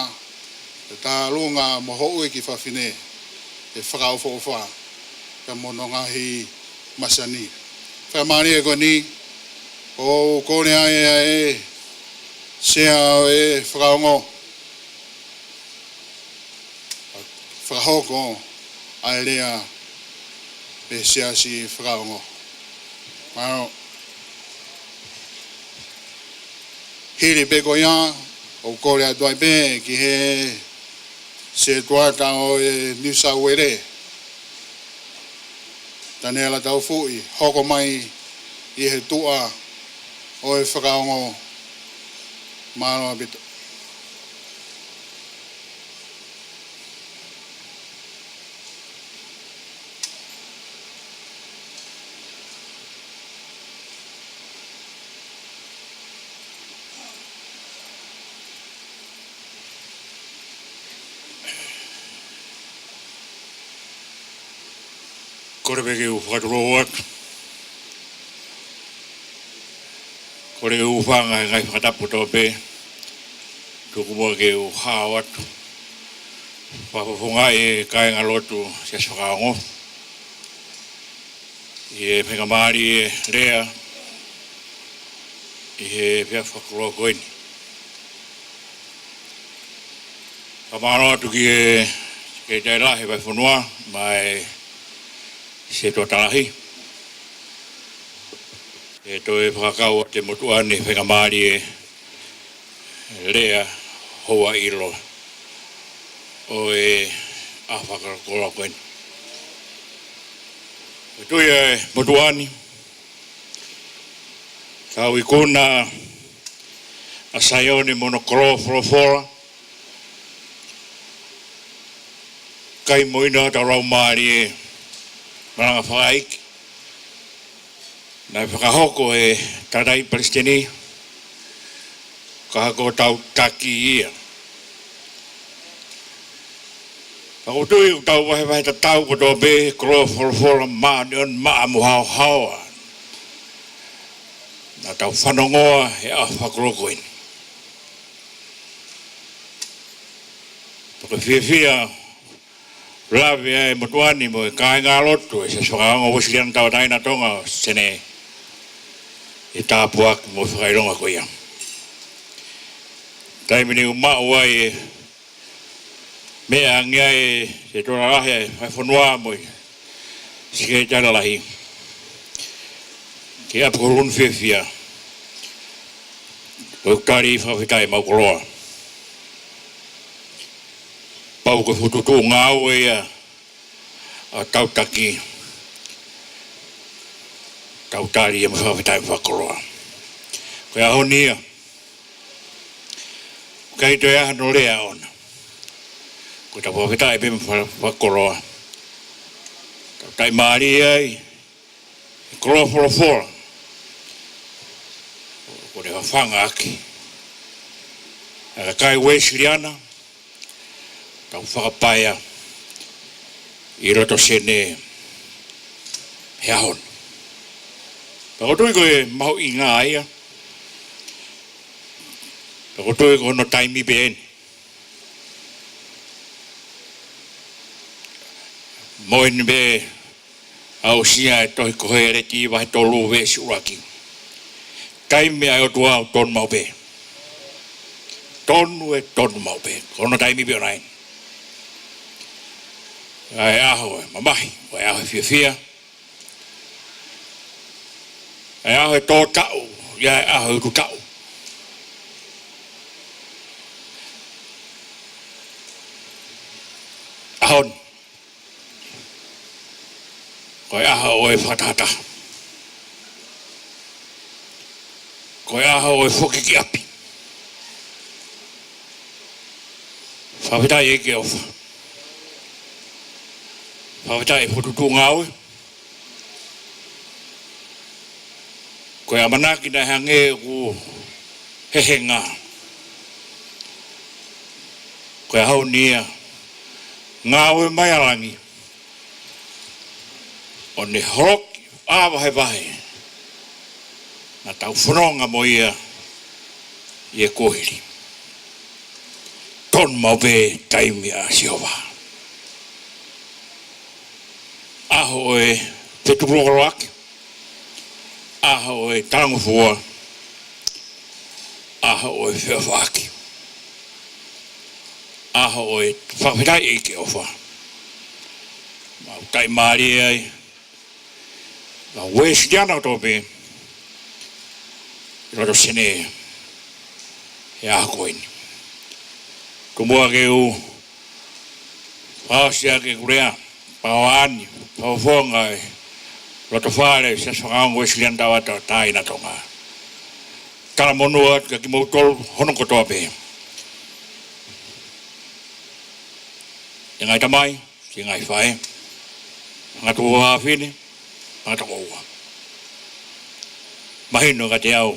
ʻe tālunga mo e houʻeiki fafine, ʻe fakaʻofoʻofa, ka mo hono ngaahi masani. Fakamālie ko eni, ʻoku ou kole ai ʻa e Sea ʻo e fakaongo, fakahoko ʻa e lea ʻa e Siasi fakaongo. Mālō. Hili pē ko ia, ʻoku ou kole atu ai pē ki he setuata ʻo e New South Wales, Taniela Taufuʻi, hoko mai ʻi he tuʻa ʻo e fakaongo. Mālō ʻaupito. Kole pē ke u fakatulou atu. Kole ke u hūfanga he ngaahi fakatapu kotoa pē. Tuku muʻa ke u hao atu. Fakafofongaʻi e kāingalotu Siasi fakaongo ʻi he faingamālie lea ʻi he efiafi fakakoloa ko eni. Fakamālō atu ki he Sekelitali Lahi ʻo e Vahefonua, mo e Setuata Lahi, ʻi he toe fakakau atu e motuʻa ni he faingamālie lea houa ʻilo ʻo e ʻaho fakakoloa ko eni. Ko e tui ʻa e motuʻa ni, tau ikuna ʻa Saione mo hono kolo folofola, kai mo ʻene ʻatā lau mālie, malanga fakaʻeiki, naʻe fakahoko ʻe he tangataʻeiki palesiteni, ka hoko tau taki ia. Ka ʻoku ou tui ʻoku tau vahevahe tatau kotoa pē he kolo folofola māʻoniʻoni, maʻa mo haohaoa naʻa tau fanongoa he ʻaho fakakoloa ko eni. Pea ko e fiefia Lave ai e motuʻa ni mo e kāingalotu ʻo e Siasi Fakaongo Uēsiliana Tauʻatāina ʻo Tonga ʻo Senē, ʻi he tāpuaki mo e fakaʻilonga ko ia. Taimi ni ʻoku maʻu ai e meʻa ange ai e Setuata Lahi ʻa e Fakafonua mo e Sekelitali Lahi ki he ʻapi ko Huluhulu Fiefia, ʻoku tali fakafetaʻi ʻemau koloa. Pau ko e fokotuʻutuʻu ngāue ia ʻa e Tau Taki, tau tali ia mo e fakafetaʻi fakakoloa. Ko e ʻaho ni ia, ʻoku ʻikai toe ʻi ai hano lea ʻoʻona. Ko ʻetau fakafetaʻi pē mo e fa-, fakakoloa. Tau taʻimālie ai e koloa folofola kuo ne fafanga ʻaki ʻa e kakai Uēsiliana, tau fakapaea ʻi loto Senē he ʻaho ni. Pea ʻoku ou tui ko e mahuʻinga ia. Pea ʻoku ou tui ko hono taimi pē eni. Mo eni pē ʻa e aʻusia e tohi ko Hēleti vahe tolu veesi ʻuluaki. Taimi ʻa e ʻOtua ʻoku tonu maʻu pē. Tonu ʻe tonu maʻu pē. Ko hono taimi pē ʻoʻona eni. ʻA e ʻaho ʻo e mamahi, ʻa e ʻaho ʻo e fiefia. ʻA e ʻaho ʻo e tō taʻu, ʻa e ʻaho ʻo e utu taʻu. ʻAho ni, ko e ʻaho ʻo e fakatahataha. Ko e ʻaho ʻo e foki ki ʻapi. Fakafetaʻi ʻEiki ʻofa. Fakafetaʻi fokotuʻutuʻu ngāue. Ko e ʻamanaki naʻe hangē ʻoku hehenga. Ko e ʻaho ni ia, ngāue mai ʻa langi ʻo ne holoki ʻa e vahevahe naʻa tau fononga mo ia ʻi he kuohili. Tonu maʻu pē taimi ʻa Sihova. ʻAho ʻo e fetukulokoloaki, ʻaho ʻo e talangofua, ʻaho ʻo e feʻofaʻaki, ʻaho ʻo e fakafetaʻi ʻEiki ʻofa. Mau taʻimālie ai ʻa e Uēsiliana kotoa pē ʻi loto Senē he ʻaho ko eni. Tomuʻa ke u fakaʻosi ʻaki ʻeku lea, pea ʻoku ʻi ai ʻa e fakafofonga ʻi loto fale ʻo e Siasi Fakaongo Uēsiliana Tauʻatāina ʻo Tonga. Talamonū atu kiate kimoutolu hono kotoa pē. ʻE ngaahi tamai, siʻi ngaahi faʻē, fanga tuofāfine, fanga tokoua. Mahino kiate au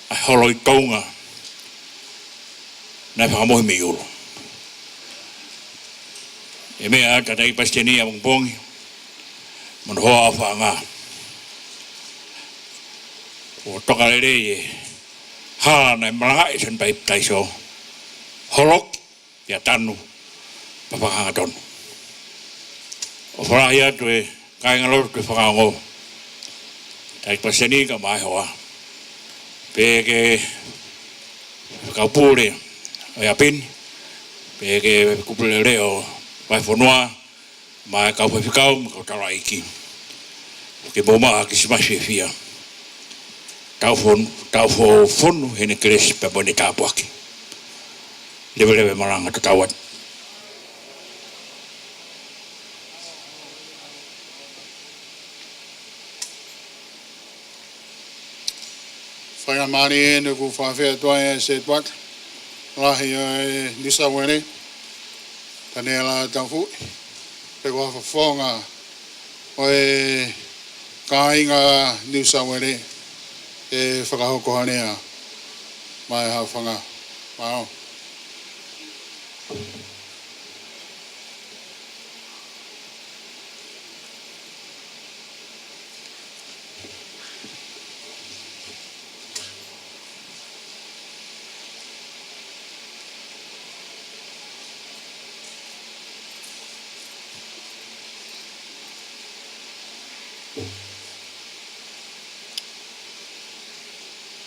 ʻa e holo ʻi Tonga naʻe fakamohe mei ʻulu. ʻE meʻa atu ʻa e Palesiteni ʻapongipongi mo hono hoa ʻofaʻanga, ʻo toka lelei e hala naʻe malangaʻi ʻe Sione Papitaiso, holoki pea tanu, pea fakahangatonu. ʻOfa lahi atu e kāingalotu ʻo e Fakaongo, Taʻahine Palesiteni kae ʻumaʻā e hoa, pea ki he Faifekau Pule ʻo e ʻapi ni, pea ki he Faifekau Pule ʻo e Vahefonua, mo e kau faifekau, mo e kau taulaʻeiki. Ke mou maʻu ha Kilisimasi fiefia. Tau fon-, tau fo-, fonu heʻene kelesi pea mo ʻene tāpuaki. Leveleva e malanga, tatau atu. Faingamālie eni ʻoku fakafeʻao atu ai e Setuata Lahi ʻo e New South Wales, Taniela Taufuʻi, pea ko e fakafofonga ʻo e kāinga New South Wales, ke fakahoko ha lea maʻa e haʻofanga. Mālō.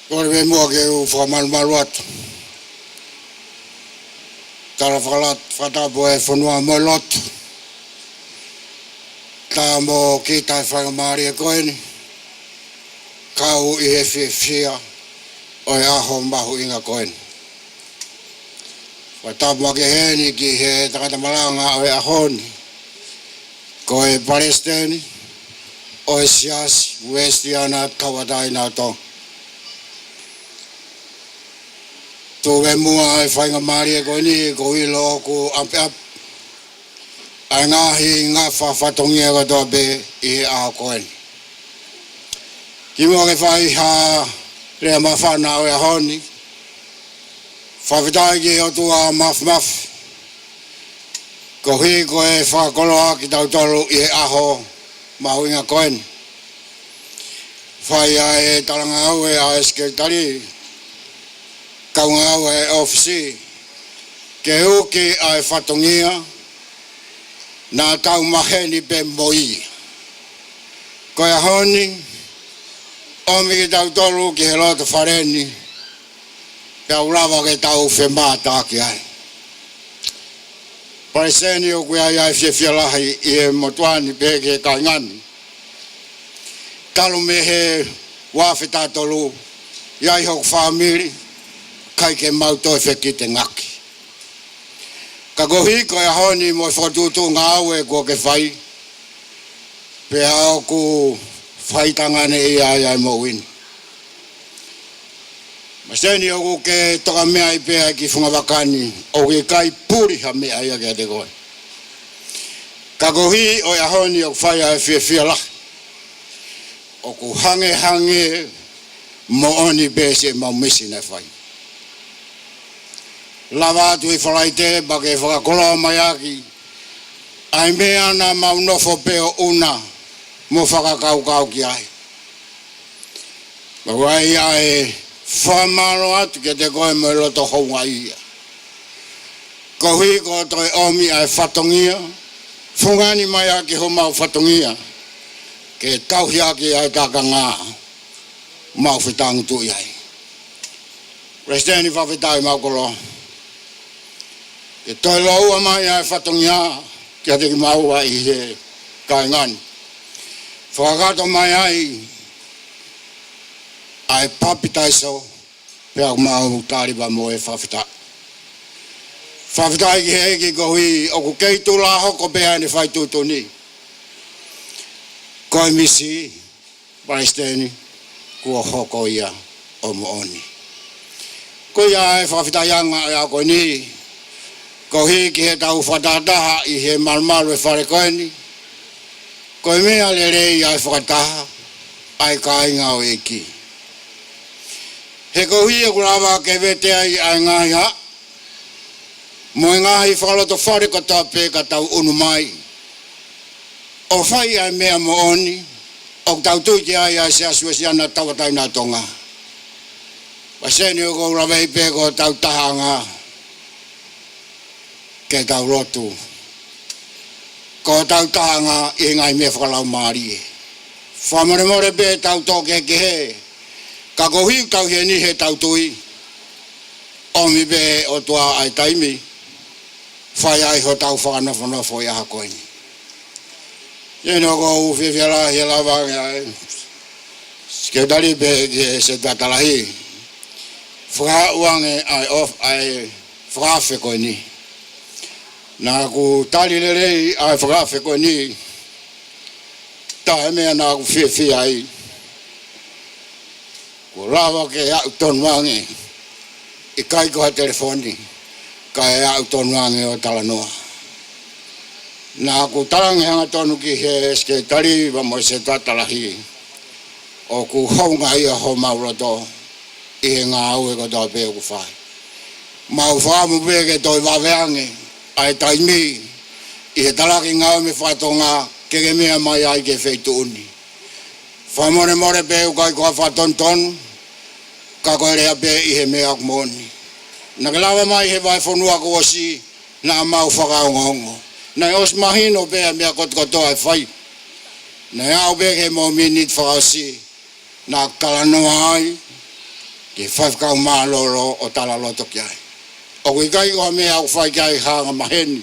Kole muʻa ke u fakamalumalu atu. Tala fakala-, fakatapu e fonua mo e lotu. Tau mo kita he faingamālie ko eni. Kau ʻi he fiefia ʻo e ʻaho mahuʻinga ko eni. Fakatapu makehe eni ki he tangata malanga ʻo e ʻaho ni, ko e Palesiteni ʻo e Siasi Uēsiliana Tauʻatāina ʻo Tonga. Tuku muʻa e faingamālie ko eni, ʻoku ou ʻilo ʻoku ʻapiʻapi ʻa e ngaahi ngafa fatongia kotoa pē ʻi he ʻaho ko eni. Kimuʻa ke fai ha lea māfana ʻo e ʻaho ni, fakafetaʻi ki he ʻOtua Māfimafi, koeʻuhi ko e fakakoloa kitautolu ʻi he ʻaho mahuʻinga ko eni. Fai ʻa e talangāue ʻa e Sekelitali, kau ngāue ʻa e ʻōfisi, ke uki ʻa e fatongia naʻa tau maheni pē mo ia. Ko e ʻaho ni, ʻomi kitautolu ki he loto fale ni, pea ʻoku lava ke tau femātaaki ai. Palesiteni, ʻoku ʻi ai ʻa e fiefia lahi ʻi he motuʻa ni pea ki he kāinga ni. Talu mei he ua afe taha tolu, ʻi ai hoku fāmili, ʻikai ke mau toe fekiteʻaki. Ka koeʻuhi ko e ʻaho ni mo e fokotuʻutuʻu ngāue kuo ke fai, pea ʻoku fai tangane ia ai ʻa e moʻui ni. Palesiteni, ʻoku ke toka mei ai pē ʻa e kiʻi funga vaka ni, ʻoku ʻikai puli ha meʻa ia kiate koe. Ka koeʻuhi ʻo e ʻaho ni ʻoku fai ʻa e fiefia lahi, ʻoku hangehangē moʻoni pē siʻemau misi naʻe fai. Lava atu ʻi Falaite pea ke fakakoloa mai ʻaki ʻa e meʻa naʻa mau nofo pē ʻo ʻuna mo fakakaukau ki ai. Pea ʻoku ʻi ai ʻa e fakamālō atu kiate koe mo e loto houngaʻia, koeʻuhi ko e toe ʻomi ʻa e fatongia, fungani mai ʻaki homau fatongia, ke tauhi ʻaki ʻa e tākanga mau fetangutuʻi ai. Palesiteni, fakafetaʻi mau koloa ke toe lōua mai ʻa e fatongia kiate kimaua ʻi he kāinga ni. Fakakakato mai ai ʻa e papitaiso, pea ʻoku mau tali pea mo e fakafetaʻi. Fakafetaʻi ki he ʻEiki koeʻuhi ʻoku kei tuʻu lā hoko pē ʻene fai tuʻutuʻuni. Ko e misi, Palesiteni, kuo hoko ia ʻo moʻoni. Ko ia e fakafetaʻiʻanga ʻo e ʻaho ko eni, koeʻuhi ki heʻetau fakatahataha ʻi he malumalu e fale ko eni. Ko e meʻa lelei ʻa e fakataha ʻa e kāinga ʻo e ʻEiki. He koeʻuhi ʻoku lava ke vete ai ʻa e ngaahi haʻa mo e ngaahi fakalotofale kotoa pē ka tau ʻunu mai ʻo fai ʻa e meʻa moʻoni ʻoku tau tui ki ai, ʻa e Siasi Uēsiliana Tauʻatāina ʻo Tonga. Palesiteni, ʻoku ou laveʻi pē ko hotau tahaʻanga ke tau lotu, ko hotau tahaʻanga ʻi he ngaahi meʻa fakalaumālie. Fakamolemole pē ʻetau tō kehekehe, ka koeʻuhi ʻoku tau ʻi heni heʻetau tui, ʻomi pē ʻe he ʻOtua ʻa e taimi, fai ai hotau fakanofonofo ʻi he ʻaho ko eni. ʻIo, ʻoku ou fiefia lahi he lava ange ʻa e Sekelitali pea ki he Setuata Lahi, fakaaʻu ange ʻa e ʻofa, ʻa e fakaafe ko eni. Naʻa ku tali lelei ʻa e fakaafe ko eni, taha e meʻa naʻa ku fiefia ai, kuo lava ke aʻu tonu ange, ʻikai ko ha telefoni, kae aʻu tonu ange ʻo talanoa. Naʻa ku talaange hangatonu ki he Sekelitali pea mo e Setuata Lahi, ʻoku houngaʻia homau loto ʻi he ngāue kotoa pē ʻoku fai. Mau fakaʻamu pē ke toe vave ange ʻa e taimi ʻi he talaki ngāue mei fakatonga ke ke meʻa mai ai ki he feituʻu ni. Fakamolemole pē ʻoku ʻikai ko ha fakatonutonu, ka ko e lea pē ʻi he meʻa ʻoku moʻoni. Naʻa ke lava mai he vahefonua kuo ʻosi, naʻa mau fakaongoongo. Naʻe ʻosi mahino pē ʻa e meʻa kotokotoa ʻe fai. Naʻe aʻu pē ki he miniti fakaʻosi, naʻa ku talanoa ai ki he faifekau mālōlō ʻo talaloto ki ai. ʻOku ʻikai ko ha meʻa ʻoku fai ki ai ha angamaheni.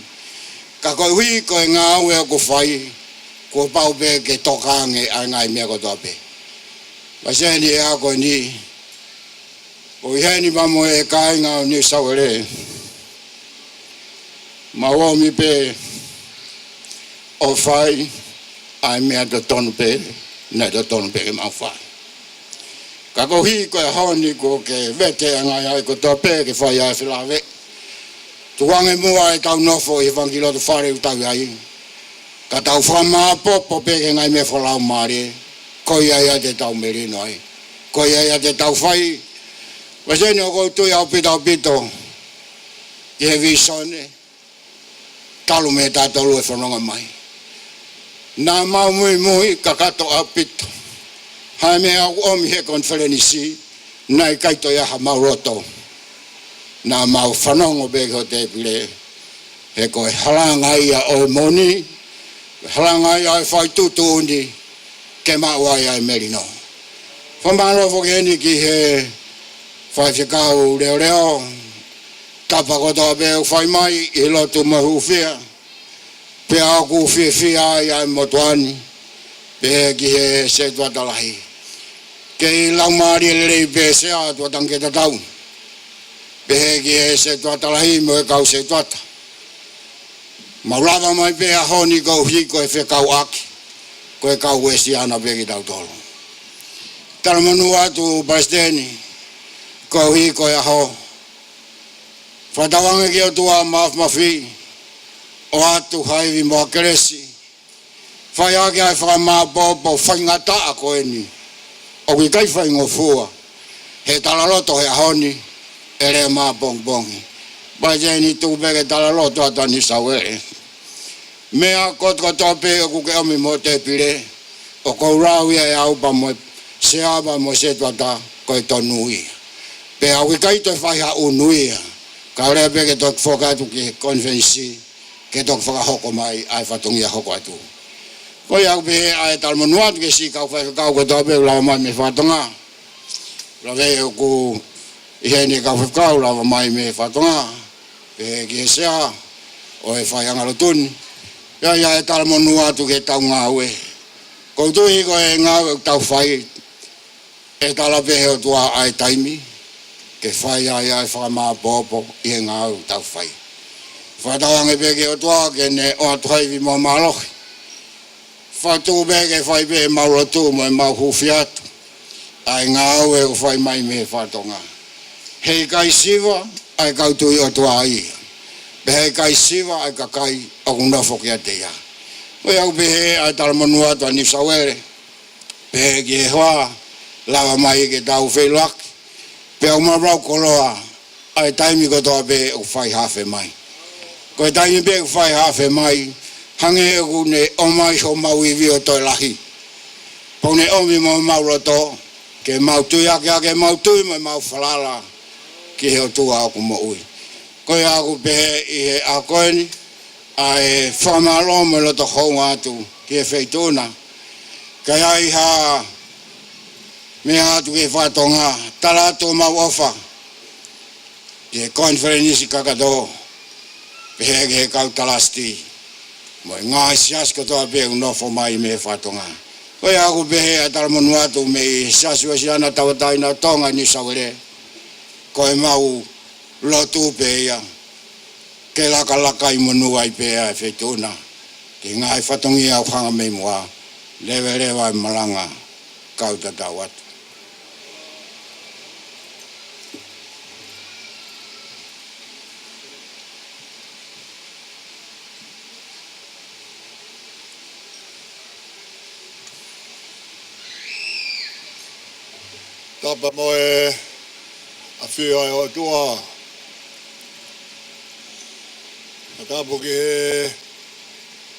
Ka koeʻuhi ko e ngāue ʻoku fai, kuo pau pē ke tokange ʻa e ngaahi meʻa kotoa pē. Palesiteni, ʻi he ʻaho ko eni, ʻoku ʻi heni pea mo e kāinga ʻo New South Wales, mau ōmi pē ʻo fai ʻa e meʻa totonu pē, naʻe totonu pē ke mau fai. Ka koeʻuhi ko e ʻaho ni kuo ke vete ʻa e ngaahi ʻaho kotoa pē ke fai ʻa e felāveʻi. Tukuange muʻa ʻetau nofo ʻi he fanga kiʻi loto fale ʻoku tau ʻi ai, ka tau fakamāopoopo pē ki he ngaahi meʻa fakalaumālie, ko ia ia te tau melino ai. Ko ia ia te tau fai. Palesiteni, ʻoku ou tui ʻaupito ʻaupito ki he vīsone, talu mei he taʻu tolu ʻe fononga mai. Naʻa mau muimui kakato ʻaupito. Ha meʻa ʻoku ʻomi he konifelenisi, naʻe ʻikai toe ʻi ai haʻamau loto. Naʻa mau fanongo pē ki hoʻo tēpile, he ko e halanga ia ʻo e moʻoni, halanga ia ʻo e fai tuʻutuʻuni, ke maʻu ai ʻa e melino. Fakamālō foki heni ki he faifekau leoleo, tapa kotoa pē ʻoku fai mai ʻi he lotu mo e hūfia, pea ʻoku fiefia ai ʻa e motuʻa ni, pehē ki he setuata lahi. Kei laumālie lelei pē Sea, tuʻa tangi ke tatau. Pehē ki he setuata lahi mo e kau setuata. Mau lava mai pē ʻaho ni koeʻuhi ko e fekauʻaki, ko e kau Uēsiliana pē kitautolu. Talamonū atu Palesiteni, koeʻuhi ko e ʻaho. Fakatauange ki he ʻOtua Māfimafi, ʻoatu ha ivi mo ha kelesi, fai ʻaki ʻa e fakamāopoopo faingataʻa ko eni, ʻoku ʻikai faingofua, he talaloto he ʻaho ni, ʻe lea mai ʻapongipongi. Palesiteni, tuku pē ke talaloto atu ʻa New South Wales. Meʻa kotokotoa pē ʻoku ke ʻomi mo e tēpile, ʻoku ou lau ia ʻe au pea mo e Sea pea mo e setuata, ko e tonu ia. Pea ʻoku ʻikai toe fai ha ʻunu ia, kae ʻoua pē ke toki foki atu ki he konifelenisi, ke toki fakahoko mai ʻa e fatongia hoko atu. Ko ia ʻoku pehē ʻa e talamonū atu ki he siʻi kau faifekau kotoa pē ʻoku lava mai mei he fakatonga. Lave ʻoku ʻi heni e kau faifekau lava mai mei he fakatonga, pehē ki he Sea ʻo e faiʻanga lotu ni. Pea ʻi ai e talamonū atu ki heʻetau ngāue. ʻOku ou tui ko e ngāue ʻoku tau fai, ʻe tala pē he ʻOtua ʻa e taimi ke fai ai ʻa e fakamāopoopo ʻi he ngāue ʻoku tau fai. Fakatauange pē ki he ʻOtua ke ne ʻoatu ha ivi mo e mālohi. Fakatuʻu pē ke fai pē ʻemau lotu mo ʻemau hūfia atu ʻa e ngāue ʻoku fai mai mei he fakatonga. Heʻikai siva ʻa e kau tui ʻOtua ia, pea heʻikai siva ʻa e kakai ʻoku nofo kiate ia. Ko ia ʻoku pehē ʻa e talamonū atu ʻa New South Wales, pehē ki he hoa, lava mai ke tau feʻiloaki, pea ʻoku mau lau koloa ʻa e taimi kotoa pē ʻoku fai hafe mai. Ko e taimi pē ʻoku fai hafe mai, hangē ʻoku ne ʻomai homau ivi ʻo toe lahi. Pea ʻoku ne ʻomi mo homau loto, ke mau tui ʻaki ʻa ʻemau tui mo ʻemau falala ki he ʻOtua ʻoku moʻui. Ko ia ʻoku pehē ʻi he ʻaho ko eni, ʻa e fakamālō mo e loto houngaʻia atu ki he Feituʻu na. Ka ʻi ai ha meʻa atu ki he fakatonga, tala atu homau ʻofa ki he konifelenisi kakato, pehē ki he kau talasiti mo e ngaahi siasi kotoa pē ʻoku nofo mai mei he fakatonga. Ko ia ʻoku pehē ʻa e talamonū atu mei he Siasi Uēsiliana Tauʻatāina ʻo Tonga ʻi New South Wales, ko ʻemau lotu pē ia, ke lakalaka ʻi monū ai pē ʻa e Feituʻu na ki he ngaahi fatongia ʻoku hanga mei muʻa. Leveleva e malanga, kau tatau atu. Tapa mo e ʻafio ʻa e ʻOtua. Fakatapu ki he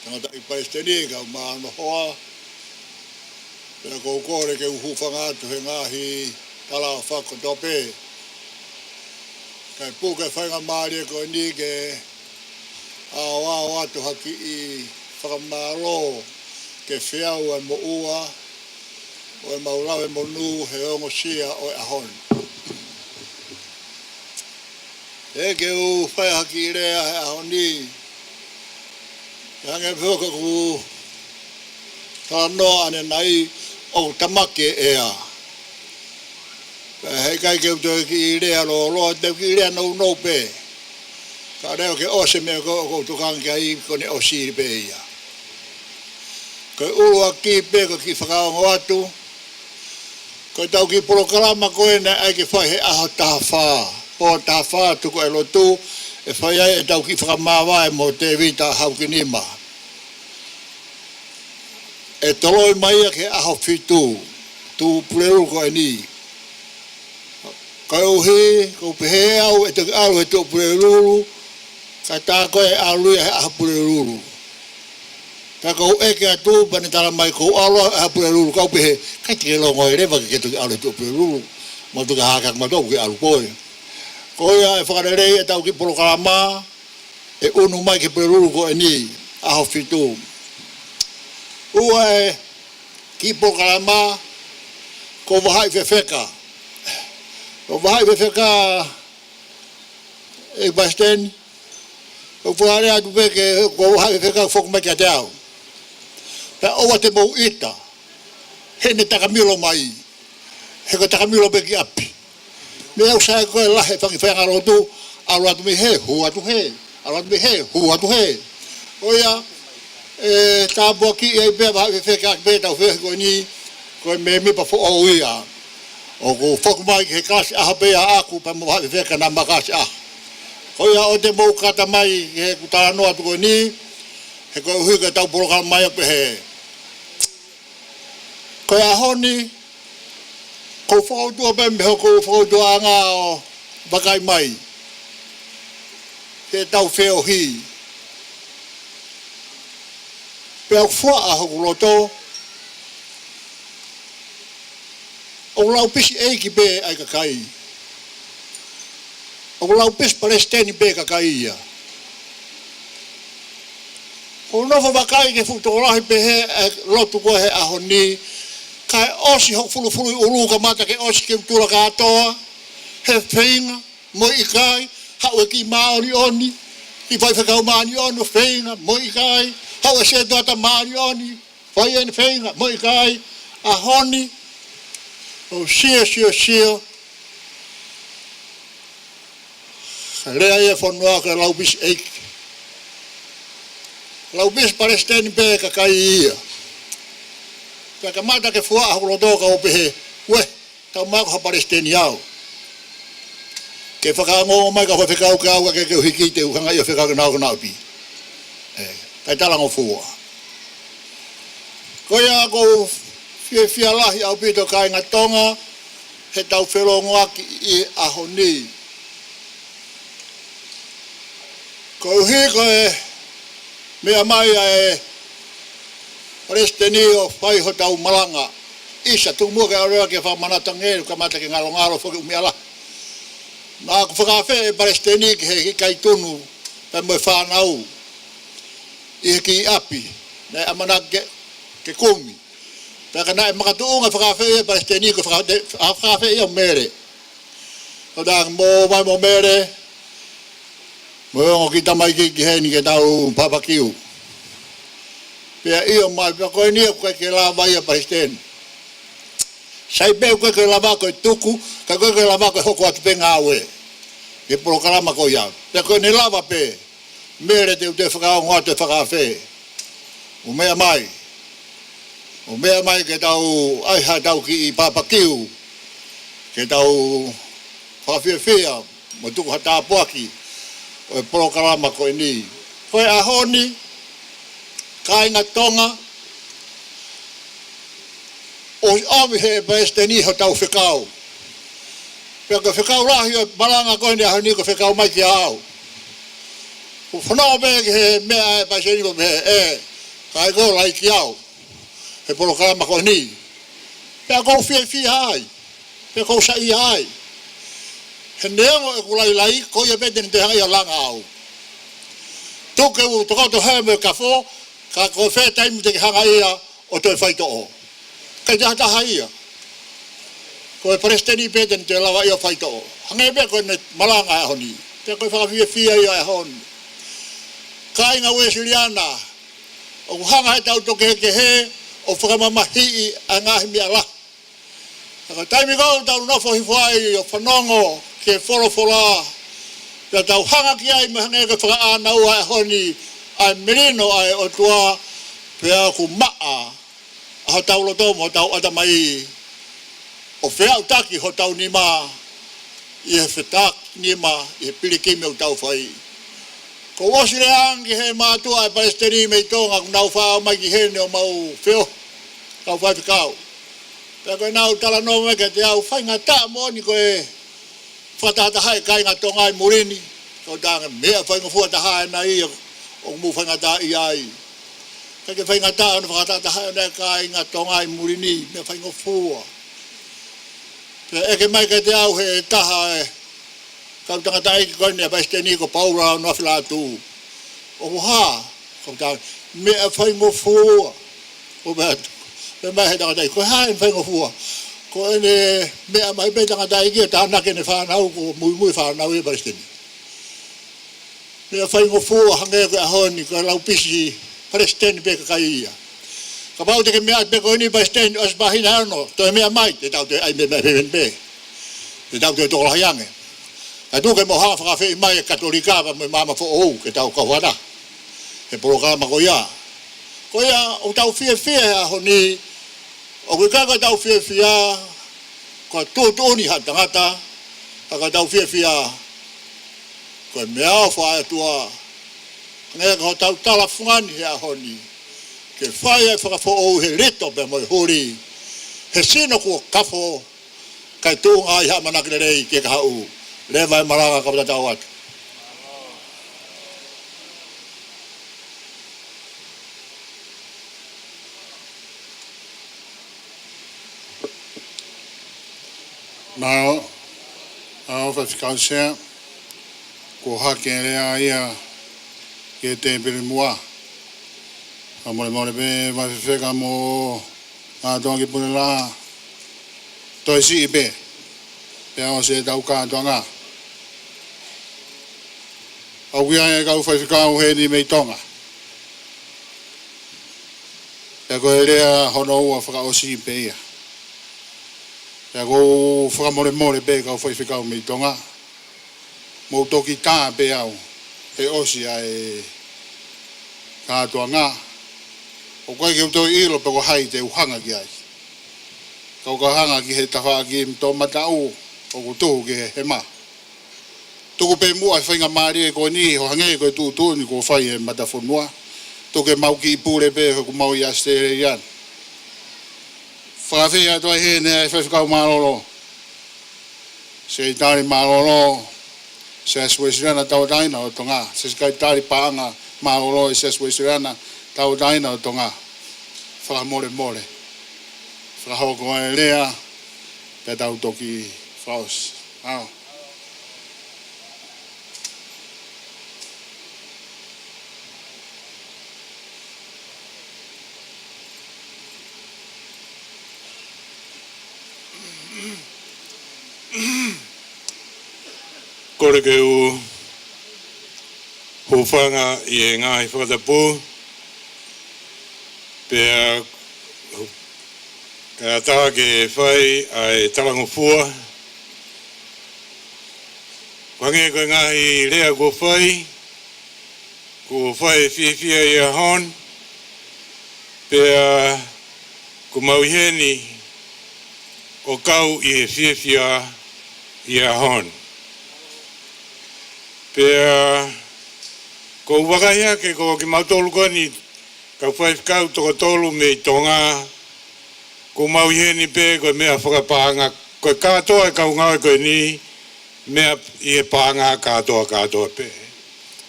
tangataʻeiki palesiteni, kau mānohoa. Pea ʻoku ou kole ke u hūfanga atu he ngaahi talaʻofa kotoa pē. Kae puke faingamālie ko eni ke ʻaoʻao atu ha kiʻi fakamālō Ke feau ʻa e moʻua ʻo ʻemau lave monū he ongosia ʻo e ʻaho ni. ʻE ke u fai ha kiʻi lea he ʻaho ni. ʻE hangē pē ko ʻeku talanoa ʻanenai, ʻoku tamaki e ʻea. Pea heʻikai ke u toe kiʻi lea lōloa, te u kiʻi lea nounou pē. Ka leo ke ʻosi e meʻa ko ē ʻoku ou tokanga ki ai, ko ʻene ʻosi pē ia. Ko e ʻuluaki pē ko e kiʻi fakaongo atu, ko ʻetau kiʻi polokalama ko ē naʻe ʻai ke fai he ʻaho taha fā. ʻAho taha fā tuku e lotu, ʻe fai ai ʻetau kiʻi fakamāvae mo Tēvita Haukinima. ʻE toloi mai ia ki he ʻaho fitu, Tuʻapulelulu ko eni. Koeʻuhi, ʻoku ou pehē au ʻe toki ʻalu he Tuʻapulelulu, ka tā ko ē ʻalu ia he ʻaho Pulelulu. Pea ʻoku ou ʻeke atu, pea ne tala mai ʻoku ou ʻalu he ʻaho Pulelulu, kau pehē, ʻikai te ke longo ʻe leva ke ke toki ʻalu he Tuʻapulelulu, mau toki hākeakiʻi mautolu ke ʻalu koe. Ko ia ʻe fakalelei ʻetau kiʻi polokalama, ʻe ʻunu mai ki he Pulelulu ko eni, ʻaho fitu. Ua e kiʻi polokalama, ko e vahaʻa fefeka. Ko e vahaʻa fefeka, ʻe Palesiteni, ʻoku ou fakalea atu pē ke ko e vahaʻa fefeka foki mai kiate au. Pea ʻoua te mou ʻita, he ne takamilo mai, he ko e takamilo pē ki ʻapi. Meʻa ʻoku sai ko e lahi e fanga faʻahinga lotu, ʻalu atu mei hē, hū atu hē, ʻalu atu mei hē, hū atu hē. ʻO ia, ʻe tāpuakiʻi ai pē vahaʻa fefeka pē ʻetau feohi ko eni, ko e mēmipa foʻou ia. ʻOku foki mai ki he kalasi ʻaho pē ia ʻaʻaku pea mo e vahaʻa fefeka naʻa ma kalasi ʻaho. Ko ia ʻoua te mou kata mai ki heʻeku talanoa atu ko eni, he koeʻuhi ko ʻetau polokalama ia pē hē. Ko e ʻaho ni, ʻoku ou fakautua pē mei hoku fakautuaʻanga ʻo vakai mai ki heʻetau feohi. Pea ʻoku fuaʻa hoku loto, ʻoku laupisi ʻeiki pē ʻa e kakai. ʻOku laupisi palesiteni pē kakai ia. ʻOku ou nofo ʻo vakai ki he fuʻu tokolahi pehē ʻa e lotu ko ē he ʻaho ni, kae ʻosi hoku fulufuluʻi ʻulu kamata ke ʻosi ke u tula kātoa, he feinga mo e ʻikai, haʻu e kiʻi māʻoniʻoni, kiʻi faifekau māʻoniʻoni ʻo feinga mo e ʻikai, haʻu e sētuata māʻoniʻoni, fai ʻene feinga mo e ʻikai. ʻAho ni, ʻoku ou sio, sio, sio, ka lea ia ʻa e fonua ko e laupisi ʻeiki. Laupisi palesiteni pē kakai ia. Pea kamata ke fuaʻa hoku loto ka u pehē, uē, tau maʻu ha palesiteni au. Ke fakaongoongo mai kau faifekau ke u ʻai ke u hiki te u hanga ʻo fekau ke nau ko nau pi. ʻE, kae talangofua. Ko ia ʻoku ou fiefia lahi ʻaupito kāinga Tonga, heʻetau felōngoaki ʻi he ʻaho ni. Koeʻuhi ko e meʻa mai ʻa e palesiteni ʻo fai hotau malanga. ʻIsa, tuku muʻa ke ʻalu leva ke fakamanatu ange, kamata ke ngalongalo foki ʻū meʻa lahi. Naʻa ku fakaafeʻi e palesiteni ki he ʻikai tunu pea mo e fānau ʻi he kiʻi ʻapi naʻe ʻamanaki ke, ke kumi. Pea ka naʻe makatuʻunga fakaafeʻi e palesiteni ko e faka-, te-, fakaafeʻi ʻa Mele. ʻO tā mo mai mo Mele, mo e ongo kiʻi tamaiki ki heni ke tau papakiu. Pea ʻio mai, pea ko eni ʻoku ʻikai ke lava ia palesiteni. Sai pē ʻoku ʻikai ke lava ko e tuku, ka ʻoku ʻikai ke lava ko e hoko atu pē ngāue. Ke polokalama ko ia. Pea ko ʻene lava pē, Mele te u toe fakaongo atu e fakaafe. ʻO meʻa mai. ʻO meʻa mai ke tau ʻai haʻatau kiʻi papakiu. Ke tau fakafiefia mo tuku ha tāpuaki ʻo e polokalama ko eni. Ko e ʻaho ni, kāinga Tonga, ʻosi ʻomi ʻe he palesiteni hotau fekau. Pea ko e fekau lahi ʻo e malanga ko eni ʻaho ni ko e fekau mai kia au. ʻOku fanongo pē ki he meʻa ʻa e palesiteni ko e meʻa ē, ka ʻoku ʻikai ko e laiki au he polokalama ko eni. Pea ʻoku ou fiefia ai. Pea ʻoku ou saiʻia ai. He neongo ʻeku lailai, ko ia pē te ne toe hanga ia ʻo langa au. Tuku ke u tokoto hē mo e kafo, ka ko e fē taimi te ke hanga ia ʻo toe faitoʻo. ʻIkai ke ʻi ai ha taha ia. Ko e palesiteni pē te ne toe lava ia ʻo faitoʻo. Hangē pē ko ʻene malanga he ʻaho ni. Pea ko e fakafiefia ia he ʻaho ni. Kāinga Uēsiliana, ʻoku hanga ʻe heʻetau tō kehekehe ʻo fakamamahiʻi ʻa e ngaahi meʻa lahi. Ka ko e taimi ko ē ʻoku tau nofo hifo ai ʻo fanongo ki he folofola, pea tau hanga ki ai mo e hangē ko e fakaʻānaua he ʻaho ni ʻa e melino ʻa e ʻOtua, pea ʻoku maʻa ʻa hotau loto mo hotau ʻatamai, ʻo feʻautaki hotau nima ʻi he fetakinima ʻi he pilikimi ʻoku tau fai. Kuo u ʻosi lea ange ki he mātuʻa ʻa e palesiteni mei Tonga, kuo nau faʻa ō mai ki heni ʻo mau feohi, kau faifekau. Pea ko ʻenau talanoa mai kiate au, faingataʻa moʻoni ko e fakatahatahaʻi e kāinga Tonga ʻi muli ni. Kau talaange, meʻa faingofua taha ʻena ia ʻoku mou faingataʻaʻia ai. ʻIkai ke faingataʻa hono fakatahatahaʻi ʻo e kāinga Tonga ʻi muli ni, meʻa faingofua. Pea ʻeke mai kiate au ʻe he taha e kau tangataʻeiki ko eni ʻa e palesiteni ko Paula Noafi Lātū, ʻoku hā? Kau talaange, meʻa faingofua. ʻO pehē atu, pehē mai he tangataʻeiki, ko e hā ʻene faingofua? Ko ʻene meʻa mai pē tangataʻeiki ʻo tānaki ʻene fānau, ko e muimui fānau ʻa e palesiteni. Meʻa faingofua hangē ko e ʻaho ni, ko e laupisi palesiteni pē kakai ia. Kapau te ke meʻa pē ko eni palesiteni ʻosi māhina ʻe ono, toe meʻa mai, te tau toe ʻai meʻa pē pē. Te tau toe tokolahi ange. Ka tuku ke mou hanga fakaafeʻi mai e Katolika pea mo e Maama Foʻou ke tau kau fakataha he polokalama ko ia. Ko ia ʻoku tau fiefia he ʻaho ni, ʻoku ʻikai ko ʻetau fiefia ko e tuʻutuʻuni ha tangata, ka ko ʻetau fiefia ko e meʻaʻofa ʻa e ʻOtua. Hangē ko hotau tala fungani he ʻaho ni, ke fai e fakafoʻou he lito pea mo e huli, he sino kuo kafo, kae tuʻunga ai ha ʻamanaki lelei ki he kahaʻu. Leva e malanga, kau tatau atu. Mālō, mālō Faifekau Sea, kuo hake e lea ia ki he tēpile muʻa. Fakamolemole pē Faifekau mo Ngātoa ki Pulelā, toe siʻi pē, pea ʻosi ʻetau kātoanga. ʻOku ʻi ai e kau faifekau heni mei Tonga. Pea ko e lea hono ua fakaʻosi pē ia. Pea ʻoku ou fakamolemole pē kau faifekau mei Tonga. Mou toki tā pē au he ʻosi ʻa e kātoanga. ʻOku ʻikai ke u toe ʻilo pe ko hai te u hanga ki ai. Ka u ka hanga ki he tafaʻaki toʻomataʻu ʻoku tuhu ki he hema. Tuku pē muʻa e faingamālie ko eni, ʻo hangē ko e tuʻutuʻuni kuo fai ʻe he matafonua. Tuku ke mau kiʻi pule pē he ʻoku mau ʻi ʻAositelēlia. Fakaafeʻi atu ai heni e Faifekau Mālōlō. Sekelitali Mālōlō Siasi Uēsiliana Tauʻatāina ʻo Tonga, Sekelitali Paʻanga Mālōlō ʻo e Siasi Uēsiliana Tauʻatāina ʻo Tonga. Fakamolemole. Fakahoko e lea, pea tau toki fakaʻosi. ʻAo. Kole ke u hūfanga ʻi he ngaahi fakatapu, pea kae ʻatā ke fai ʻa e talangofua. Hangē ko e ngaahi lea kuo fai, kuo fai e fiefia ʻi he ʻaho ni, pea ʻoku mau ʻi heni ʻo kau ʻi he fiefia ʻi he ʻaho ni. Pea ʻoku ou vakai hake ko kimautolu ko eni kau faifekau toko tolu mei Tonga, ʻoku mau ʻi heni pē ko e meʻa fakapaʻanga, ko e kātoa e kau ngāue ko eni, meʻa ʻi he paʻanga kātoa kātoa pē.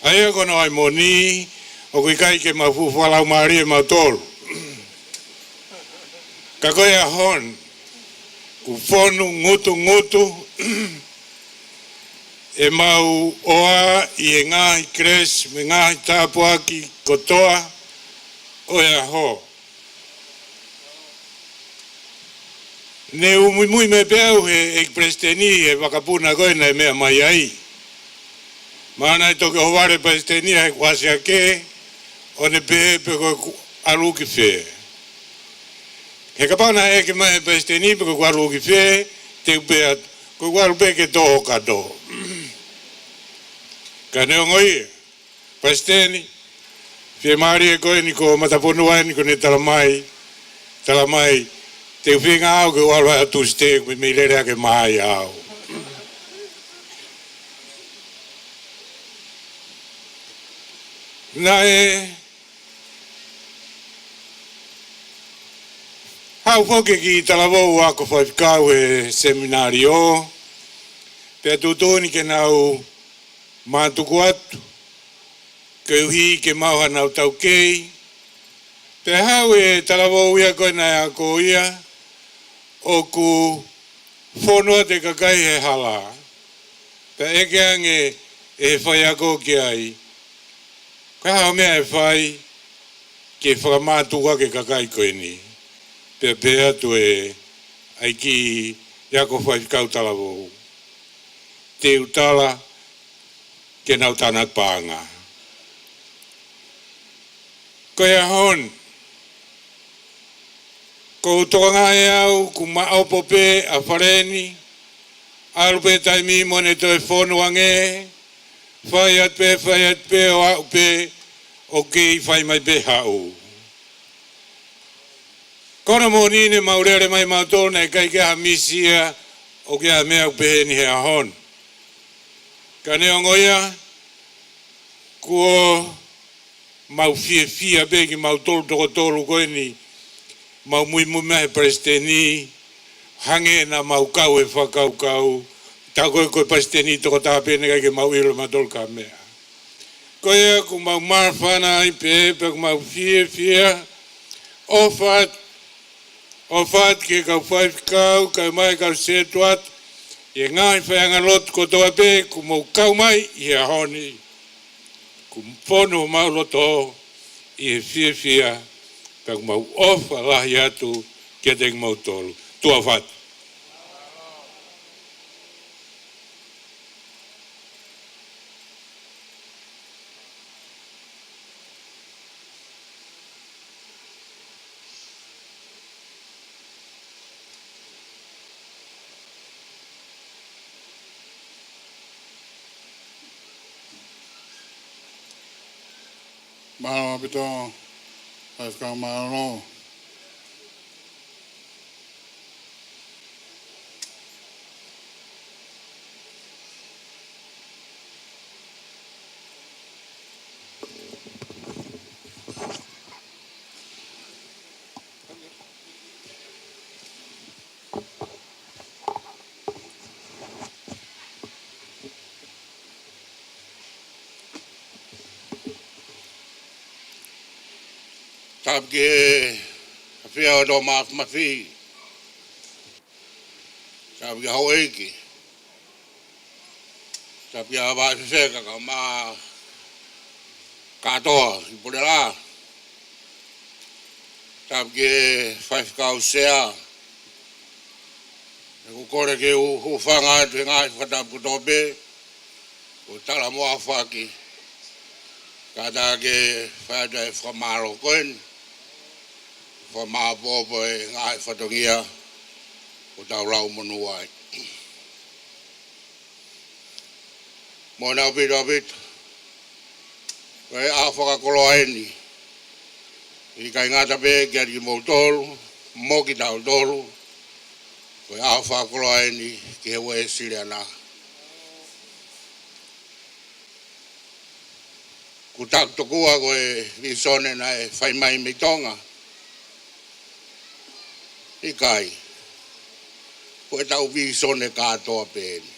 ʻA ia ko hono ʻai moʻoni, ʻoku ʻikai ke mau fuʻu fakalaumālie mautolu. Ka ko e ʻaho ni, ʻoku fonu ngutungutu ʻemau ʻofa ʻi he ngaahi kelesi mo e ngaahi tāpuaki kotoa ʻo e ʻaho. Ne u muimui mai pē au he ʻEiki Palesiteni he vakapuna ko ē naʻe meʻa mai ai. Mahalo naʻe toki ʻohovale Palesiteni ʻa ʻeku ʻasi hake, ʻo ne pehē pe ko ʻeku ʻalu ki fē. He kapau naʻe ʻeke mai ʻe Palesiteni pe ko ʻeku ʻalu ki fē, te u pehē atu, ko ʻeku ʻalu pē ke tō ho kato. Ka neongo ia, Palesiteni, fiemālie ko eni ko e matafonua eni ko eni talamai, talamai, te u feinga au ke u ʻalu ʻa Tūsite, ko e meimei lele hake mai au. Naʻe haʻu foki ki Talavou ʻa e kau faifekau he seminalio, pea tuʻutuʻuni ke nau mātuku atu, koeʻuhi ke maʻu haʻanau taukei. Pea haʻu e talavou ia ko ē naʻe ako ia, ʻoku fonu atu e kakai he hala. Pea ʻeke ange ʻe he faiako ki ai, ko e hā hoʻo meʻa ʻe fai ke fakamātuku ʻaki e kakai ko eni? Pea pehē atu e ʻeiki ako faifekau talavou, te u tala ke nau tānaki paʻanga. Ko e ʻaho ni, ʻoku ou tokangaʻi au ʻoku maʻopo pē ʻa Faleni, ʻalu pē taimi mo ne toe fonu ange, fai atu pē, fai atu pē, ʻo aʻu pē, ʻoku kei fai mai pē haʻu. Ko hono moʻoni ne mau lele mai mautolu naʻe ʻikai ke ʻi ai ha misi ia ʻo ke ʻi ai ha meʻa ʻoku peheni he ʻaho ni. Ka neongo ia, kuo mau fiefia pē kimautolu toko tolu ko eni, mau muimui mai he Palesiteni, hangē naʻa mau kau he fakakaukau, tā ko ē ko e Palesiteni tokotaha pē naʻe ʻikai ke mau ʻilo mautolu ha meʻa. Ko ia ʻoku mau māfana ai pē, pea ʻoku mau fiefia, ʻofa atu, ʻofa atu ki he kau faifekau, kae ʻumaʻā e kau setuata, ʻi he ngaahi faiʻanga lotu kotoa pē, ʻoku mou kau mai ʻi he ʻaho ni. ʻOku fonu homau loto ʻi he fiefia, pea ʻoku mau ʻofa lahi atu kiate kimoutolu. Tuʻa ʻofa atu. Mālō ʻaupito, Faifekau Mālōlō. Tapu ki he ʻafio ʻo e Tokoni Māfimafi. Tapu ki he houʻeiki. Tapu ki he vaʻe fefeka kae ʻumaʻā kātoa ʻi Pulelā. Tapu ki he Faifekau Sea. ʻOku ou kole ke u hūfanga atu he ngaahi fakatapu kotoa pē kuo tala mo ʻafaki. Kātaki ke fai atu e fakamālō ko eni. Fakamāʻopoʻopo e ngaahi fatongia ʻoku tau lau monū ai. Moʻoni ʻaupito ʻaupito. Ko e ʻaho fakakoloa eni. ʻIkai ngata pē kiate kimoutolu, mo kitautolu. Ko e ʻaho fakakoloa eni ki he Uēsiliana. ʻOku taku tokua ko e vīsone naʻe fai mai mei Tonga. ʻIkai. Ko ʻetau vīsone kātoa pē eni.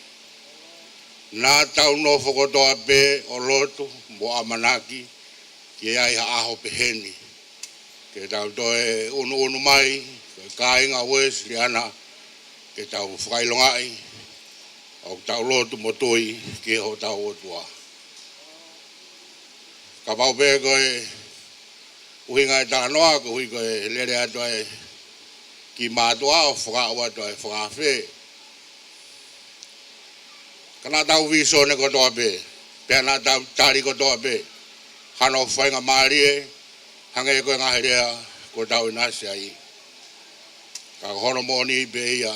Naʻa tau nofo kotoa pē ʻo lotu mo ʻamanaki ke ʻi ai ha ʻaho peheni. Ke tau toe ʻunuʻunu mai, ko e kāinga Uēsiliana, ke tau fakaʻilongaʻi ʻoku tau lotu mo tui ki hotau ʻOtua. Kapau pē ko e ʻuhinga e talanoa, koeʻuhi ko e lele atu ʻa e ki mātuʻa ʻo fakaʻau atu ʻa e fakaafe. Ka naʻa tau vīsone kotoa pē, pea naʻa tau tali kotoa pē hano faingamālie, hangē ko e ngaahi lea kuo tau ʻinasi ai. Ka ko hono moʻoni pē ia,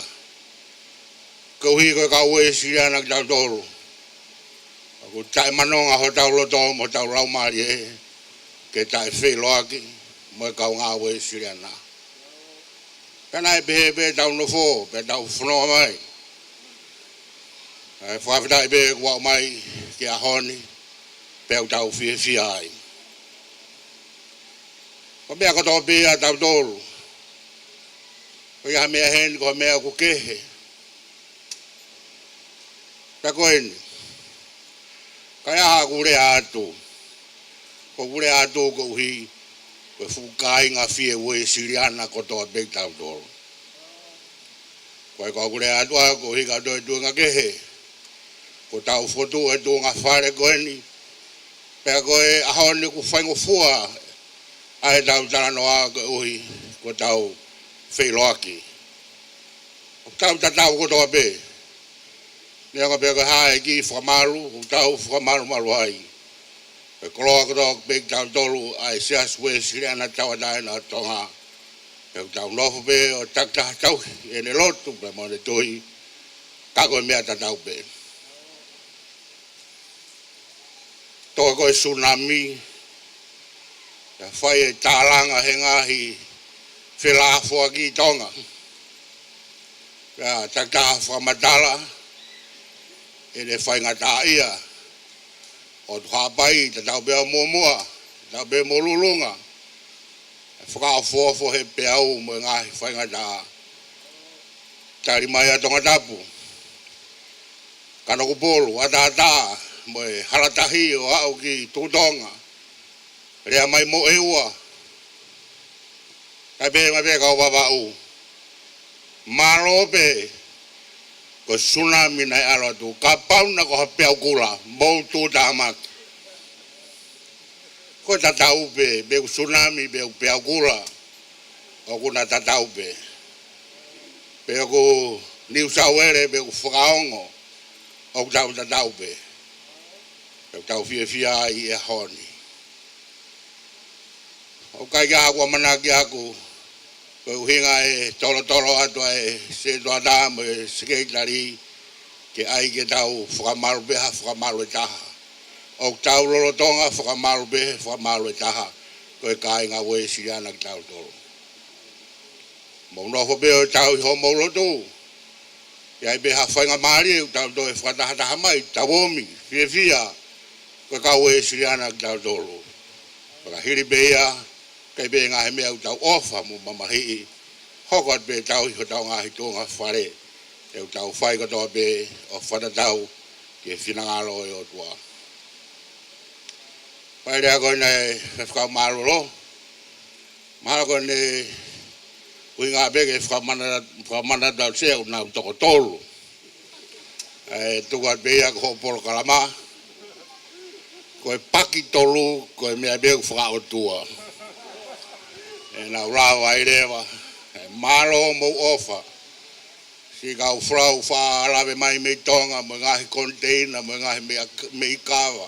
koeʻuhi ko e kau Uēsiliana kitautolu, ʻoku taʻemanonga hotau loto mo hotau laumālie ke taʻefeiloaki mo e kaungā Uēsiliana. Pea naʻe pehē pē ʻetau nofo, pea tau fononga mai. ʻE, fakafetaʻi pē kuo aʻu mai ki he ʻaho ni, pea ʻoku tau fiefia ai. Ko e meʻa kotoa pē ʻa tautolu, ko e hā e meʻa heni, ko e meʻa ʻoku kehe. Pea ko eni, ka ʻi ai haʻaku lea atu, ko ʻeku lea atu koeʻuhi ko e fuʻu kāinga fie Uēsiliana kotoa pē kitautolu. Ko e, ko ʻeku lea atu ʻa, koeʻuhi ka toe tuʻunga kehe, kuo tau fotu e tuʻunga fale ko eni, pea ko e ʻaho ni ʻoku faingofua ʻa ʻetau talanoa koeʻuhi kuo tau feiloaki. ʻOku tau tatau kotoa pē. Neongo pē ko e hā e kiʻi fakamalu, ʻoku tau fakamalumalu ai. Ko e koloa kotoa pē kitautolu ʻa e Siasi Uēsiliana Tauʻatāina ʻo Tonga. Pea ʻoku tau nofo pē ʻo takitaha tauhi ʻene lotu pea mo ʻene tui, ka ko e meʻa tatau pē. Toka ko e tsunami, ʻe fai e tālanga he ngaahi felāfoaki ʻi Tonga. Pea takitaha fakamatala ʻene faingataʻaʻia. ʻOtu Haʻapai, tatau pē ʻa Muʻomuʻa, tatau pē mo Lulunga. ʻE fakaofoofo he peau mo e ngaahi faingataʻa. Tali mai ʻa Tongatapu, Kanokupolu, ʻAtaʻatā, mo e Halatahi ʻo aʻu ki Tuʻutonga. Lea mai mo ʻEua. Kae pehē mai pē kau Vavaʻu, mālō pē ko e tsunami naʻe ʻalu atu, kapau naʻa ko ha peau kula, mou tuʻutāmaki. Ko e tatau pē, pe ʻoku tsunami, pe ʻoku peau kula, ʻoku na tatau pē. Pe ʻoku Niu Sauele, pe ʻoku fakaongo, ʻoku tau tatau pē. Pea ʻoku tau fiefia ai he ʻaho ni. ʻOku ʻikai ke u ʻamanaki ʻaku, ko e ʻuhinga e tolotolo atu ʻa e Setuata mo e Sekelitali, ke ʻai ke tau fakamalu pē ha fakamalu ʻe taha. ʻOku tau lolotonga fakamalu pē fakamalu ʻe taha, ko e kāinga Uēsiliana kitautolu. Mou nofo pē ʻo tauhi hoʻomou lotu. ʻI ai pē ha faingamālie ʻoku tau toe fakatahataha mai, tau omi, fiefia, ko e kau Uēsiliana kitautolu. Pea ka hili pē ia, ʻikai pē ngaahi meʻa ʻoku tau ʻofa mo mamahiʻi, hoko atu pē tauhi hotau ngaahi tuʻunga fale, ʻoku tau fai kotoa pē ʻo fakatatau ki he finangalo ʻo e ʻOtua. Pea lea ko ena ʻa e faifekau mālōlō, mahalo ko ʻene ʻuhinga pē ke fakamanatu, fakamanatu ʻa e Sea ʻoku nau toko tolu. ʻE tuku atu pē ia ko hoʻo polokalama. Ko e paki tolu, ko e meʻa pē ʻoku fakaʻotua. ʻE nau lava ai leva. ʻE mālō hoʻomou ʻofa. Siʻi kau folau faʻa lave mai mei Tonga, mo e ngaahi koniteina, mo e ngaahi meʻa, meʻi kava.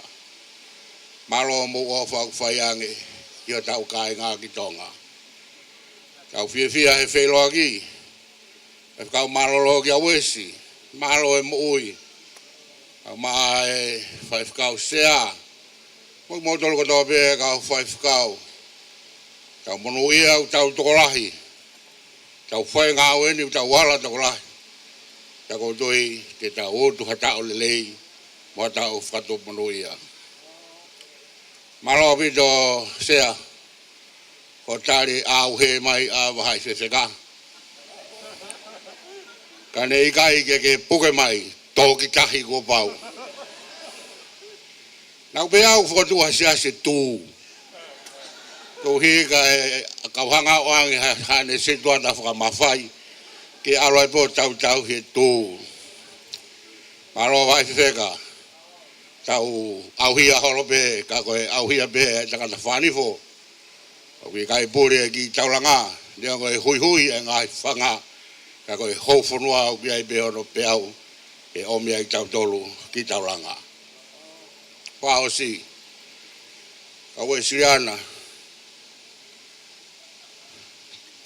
Mālō hoʻomou ʻofa ʻoku fai ange ki hotau kāinga ki Tonga. Tau fiefia he feiloaki. Faifekau mālōlō kia Uesi, mālō e moʻui. Kae ʻumaʻā e faifekau Sea, mo kimoutolu kotoa pē kau faifekau. Tau monūʻia ʻoku tau tokolahi. Tau fai e ngāue ni ʻoku tau ala tokolahi. Pea ʻoku ou tui te tau ʻoatu ha taʻu lelei mo ha taʻu fakatuʻamonūʻia. Mālō ʻaupito Sea, ko e tali ʻauhē mai ʻa Vahaʻi Fefeka. Ka ne ʻikai ke ke puke mai, tō ki tahi kuo pau. Naʻá ku pehē au fokotuʻu ha siasi ʻe tū. Koeʻuhi kae kau hanga ʻo ʻoange ha, haʻane Setuata fakamafai, ke ʻalu ai pē ʻo tautau he tū. Mālō Vahaʻi Fefeka, tau ʻauhia holo pē, ka ko e ʻauhia pē ʻa e tangata fakanifo. ʻOku ʻikai pule e kiʻi taulanga, Neongo e huihui e ngaahi fanga, ka ko e houfonua ʻoku ʻi ai pē hono peau, ʻe ʻomi ai kitautolu ki taulanga. Fakaʻosi, kau Uēsiliana,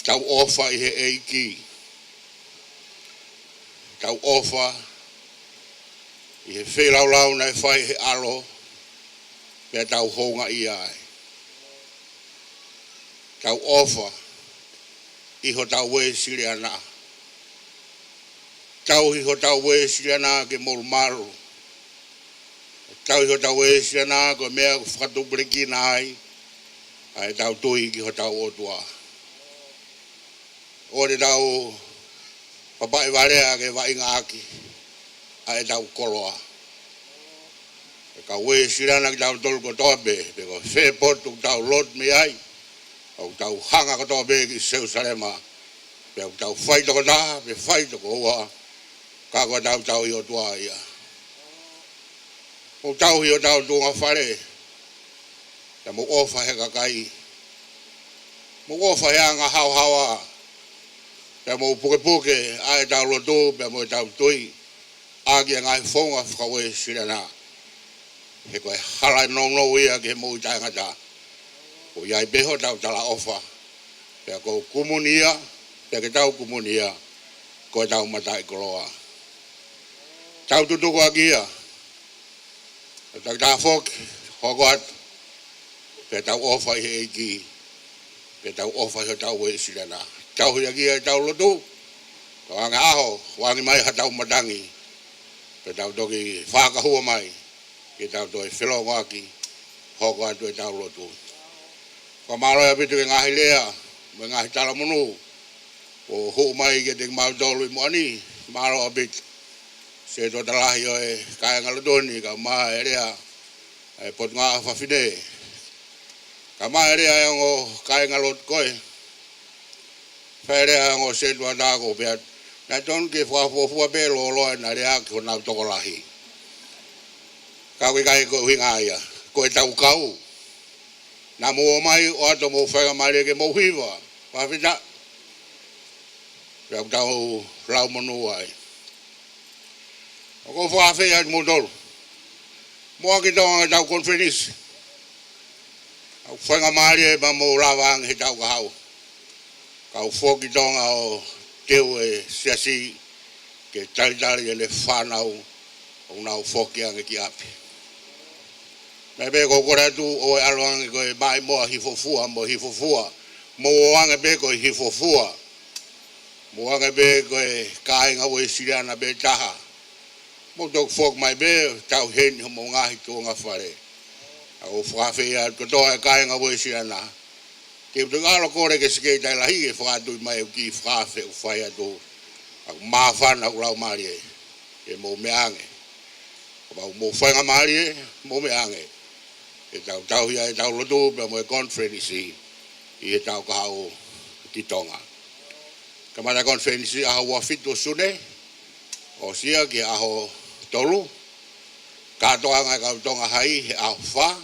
tau ʻofa ʻi he ʻEiki, tau ʻofa ʻi he feilaulau naʻe fai he ʻAlo, pea tau houngaʻia ai. Tau ʻofa ʻi hotau Uēsiliana. Tauhi hotau Uēsiliana ke molumalu. Tauhi hotau Uēsiliana ko e meʻa ʻoku fakatupulekina ai ʻa ʻetau tui ki hotau ʻOtua. ʻOua te tau papaʻi valea ke vaʻingaʻaki ʻa ʻetau koloa. Ko e kau Uēsiliana kitautolu kotoa pē, pe ko fē potu ʻoku tau lotu mei ai, ʻoku tau hanga kotoa pē ki Selusalema, pea ʻoku tau fai tokotaha, pe fai tokoua, ka ko ʻetau tauhi ʻOtua ia. Mou tauhi hotau tuʻunga fale, pea mou ʻofa he kakai, mou ʻofa he anga haohaoa, pea mou pukepuke ʻa ʻetau lotu, pea mo ʻetau tui, ʻaki e ngaahi founga faka-Uēsiliana. He ko e hala nounou ia ki he moʻui taʻengata. ʻOku ʻi ai pē hotau talaʻofa, pea ʻoku kumuni ia, pea ke tau kumuni ia, ko ʻetau mataʻikoloa. Tau tutuku ʻaki ia, ʻo tau tafoki, hoko atu, pea tau ʻofa ʻi he ʻEiki, pea tau ʻofa ʻi hotau Uēsiliana. Tauhi ʻaki ia ʻetau lotu, ka ʻoange ʻaho, ʻoange mai haʻatau matangi, pea tau toki fakahua mai, ke tau toe felōngoaki, hoko atu ʻetau lotu. Fakamālō ʻaupito ki he ngaahi lea, mo e ngaahi talamonū, ʻoku hū mai kiate kimautolu ʻi muʻa ni, mālō ʻaupito. Sētuata lahi ʻo e kāingalotu ni, kae ʻumaʻā e lea ʻa e Potungāue Fafine. Kae ʻumaʻā e lea ʻa e ongo kāingalotu ko ē. Fai e lea ʻa e ongo sētuata ko ē pea naʻe tonu ke fakafuofua pē lōloa ʻena lea ki honau tokolahi. Ka ʻoku ʻikai ko e ʻuhinga ia, ko ʻetau kau. Naʻa mou ō mai ʻo ʻoatu hoʻomou faingamālie ke mou hiva, fakafetaʻi. Pea ʻoku tau lau monū ai. ʻOku ou fakaafeʻi atu kimoutolu. Mou ō ki Tonga ki heʻetau konifelenisi. ʻOku faingamālie pea mou lava ange heʻetau kahaʻu. Kau foki Tonga ʻo teu e siasi ke talitali ʻene fānau ʻoku nau foki ange ki ʻapi. Meʻa pē ʻoku ou kole atu ʻoua ʻe ʻalu ange ko e maʻimoa hifofua mo hifofua. Mou ō ange pē ko e hifofua. Mou ō ange pē ko e kāinga Uēsiliana pē taha. Mou toki foki mai pē, tau heni homou ngaahi tuʻunga fale. ʻOku ou fakaafeʻi atu kotoa e kāinga Uēsiliana. Ke u toki ʻalu ʻo kole ki he Sekelitali Lahi ke fakatui mai ʻeku kiʻi fakaafe ʻoku fai atu. ʻOku māfana ʻeku laumālie. Ke mou meʻa ange. Kapau ʻoku mou faingamālie, mou meʻa ange. Ke tau tauhi ʻa ʻetau lotu pea mo e konifelenisi ʻi heʻetau kahaʻu ki Tonga. Kamata e konifelenisi ʻaho ua fitu ʻo Sune, ʻosi ia ki he ʻaho tolu. Kātoanga e kau Tonga Hai he ʻaho fā.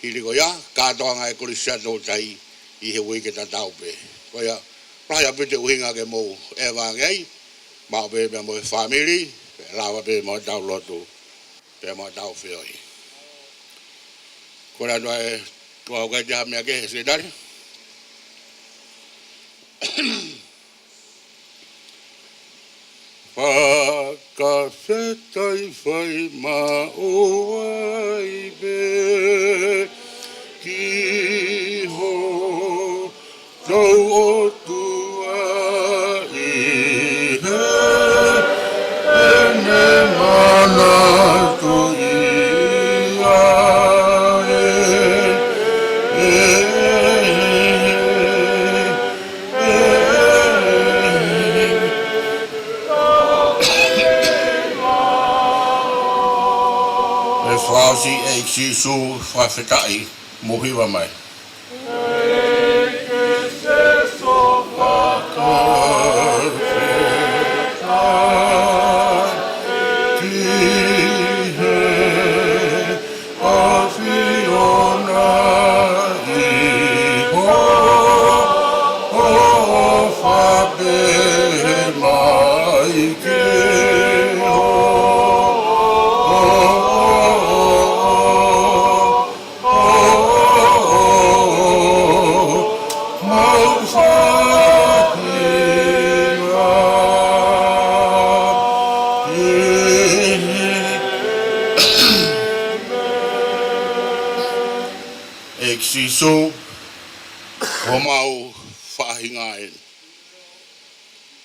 Hili ko ia, kātoanga e Kolisi Siaʻatoutai ʻi he uike tatau pē. Ko ia, lahi ʻaupito e ʻuhinga ke mou ʻeva ange ai, maʻu pē pea mo e fāmili, pea lava pē mo ʻetau lotu, pea mo ʻetau feohi. Ko e ʻuhinga ē, ko au kai te ha meʻa kehe, Sekelitali. Fakafetaʻi fai maʻu ai pē ki hotau ʻOtua ʻi heʻene manatuʻi ʻa e ʻE fakaʻosi ʻe Sīsū fakafetaʻi mo hiva mai. ʻAfiona ʻi ho, ho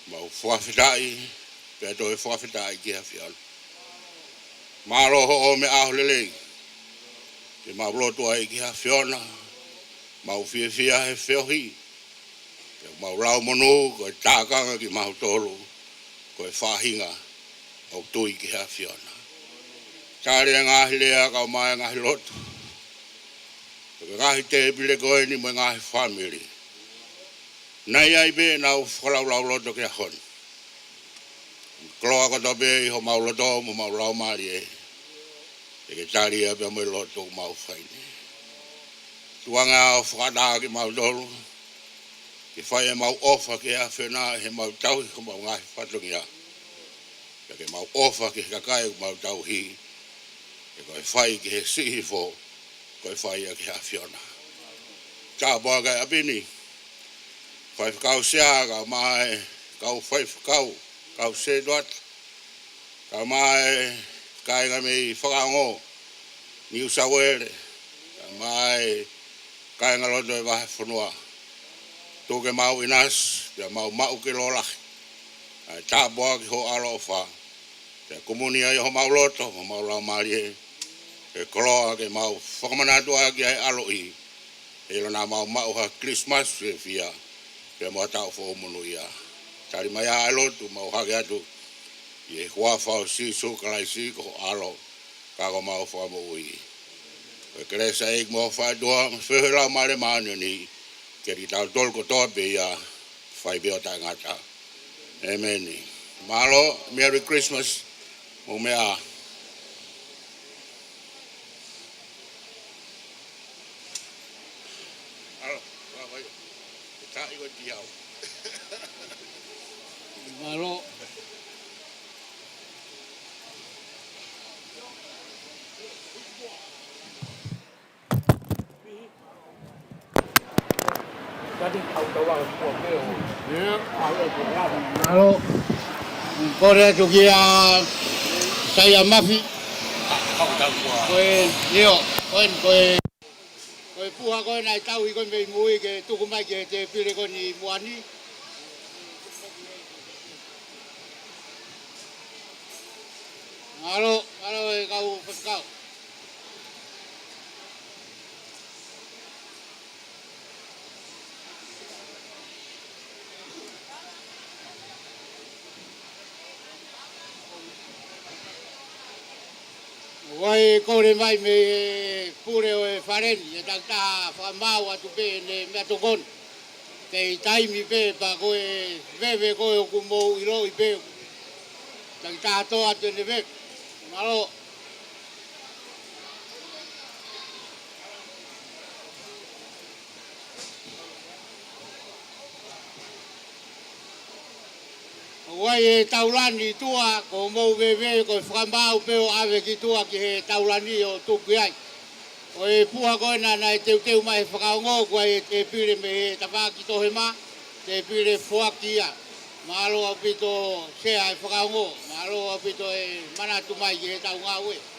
Mau fakafetaʻi, pea toe fakafetaʻi ki he ʻAfiona. Mālō hoʻo meʻa ʻo lelei ke mau lotu ai ki he ʻAfiona, mau fiefia he feohi, pea mau lau monū ko e tākanga kimautolu ko e faʻahinga ʻoku tui ki he ʻAfiona. Tali e ngaahi lea kae ʻumaʻā e ngaahi lotu, ko e ngaahi tēpile ko eni mo e ngaahi fāmili naʻe ʻi ai pē ʻenau fakalaulauloto ki he ʻaho ni. Koloa kotoa pē ʻi homau loto mo homau laumālie, ʻe ke tali ia pea mo e lotu ʻoku mau fai ni. Tuku ange ʻo fakaʻatā kimautolu ke fai ʻemau ʻofa ki he ʻAfiona ʻi heʻemau tauhi homau ngaahi fatongia, pea ke mau ʻofa ki he kakai ʻoku mau tauhi, he ko e fai ki he siʻi hifo ko e fai ia ki he ʻAfiona. Tāpuaki e ʻapi ni, Faifekau Sea kae ʻumaʻā e kau faifekau, kau sētuata, kae ʻumaʻā e kāinga mei fakaongo Niu Sauele, kae ʻumaʻā e kāingalotu e vahefonua. Tuku ke mau ʻinasi, pea mau maʻu ke lōlahi ʻa e tāpuaki ho ʻaloʻofa, pea kumuni ai homau loto mo homau laumālie, he koloa ke mau fakamanatu ʻaki ʻa e ʻaloʻi, ʻi he ʻilo naʻa mau maʻu ha Christmas fiefia pea mo ha taʻu foʻou monūʻia. Tali mai ā e lotu mau hake atu ʻi he huafa ʻo Sīsū Kalaisi ko ho ʻAlo ka ko homau Fakamoʻui. Ko e kelesi ʻa e ʻEiki mo e ʻofa ʻa e ʻOtua, mo e feohi ʻa e Laumālie Māʻoniʻoni, ke ʻiate kitautolu kotoa pē ia, fai pē ʻo taʻengata. ʻEmeni. Mālō, Merry Christmas, mou meʻa ā. Mālō, mālō, mālō. Ka ʻi ko e tiau. Mālō. Mālō. Kole atu kia Saia Mafi. Ko e, ʻio, ko e, ko e, ko e puha ko ē naʻe tauhi ko ē mei mui ke tuku mai ki he tēpile ko eni ʻi muʻa ni. Mālō, mālō e kau faifekau. ʻOku ʻi ai e kole mai mei he pule ʻo e fale ni, ʻe takitaha fakamaau atu pē ʻene meʻatokoni. Kei taimi pē pea ko e veve ko ē ʻoku mou ʻiloʻi pē. Takitaha toʻo atu ʻene veve. Mālō. ʻOku ʻi ai e taulani ʻi tuʻa, ko hoʻomou veve ko e fakamaau pē ʻo ʻave ki tuʻa ki he taulani ʻo tuku ai. Ko e puha ko ena naʻe teuteu mai he fakaongo, ʻoku ʻi ai e tēpile mei he tafaʻaki tohema, tēpile foaki ia. Mālō ʻaupito Sea e fakaongo, mālō ʻaupito e manatu mai ki heʻetau ngāue.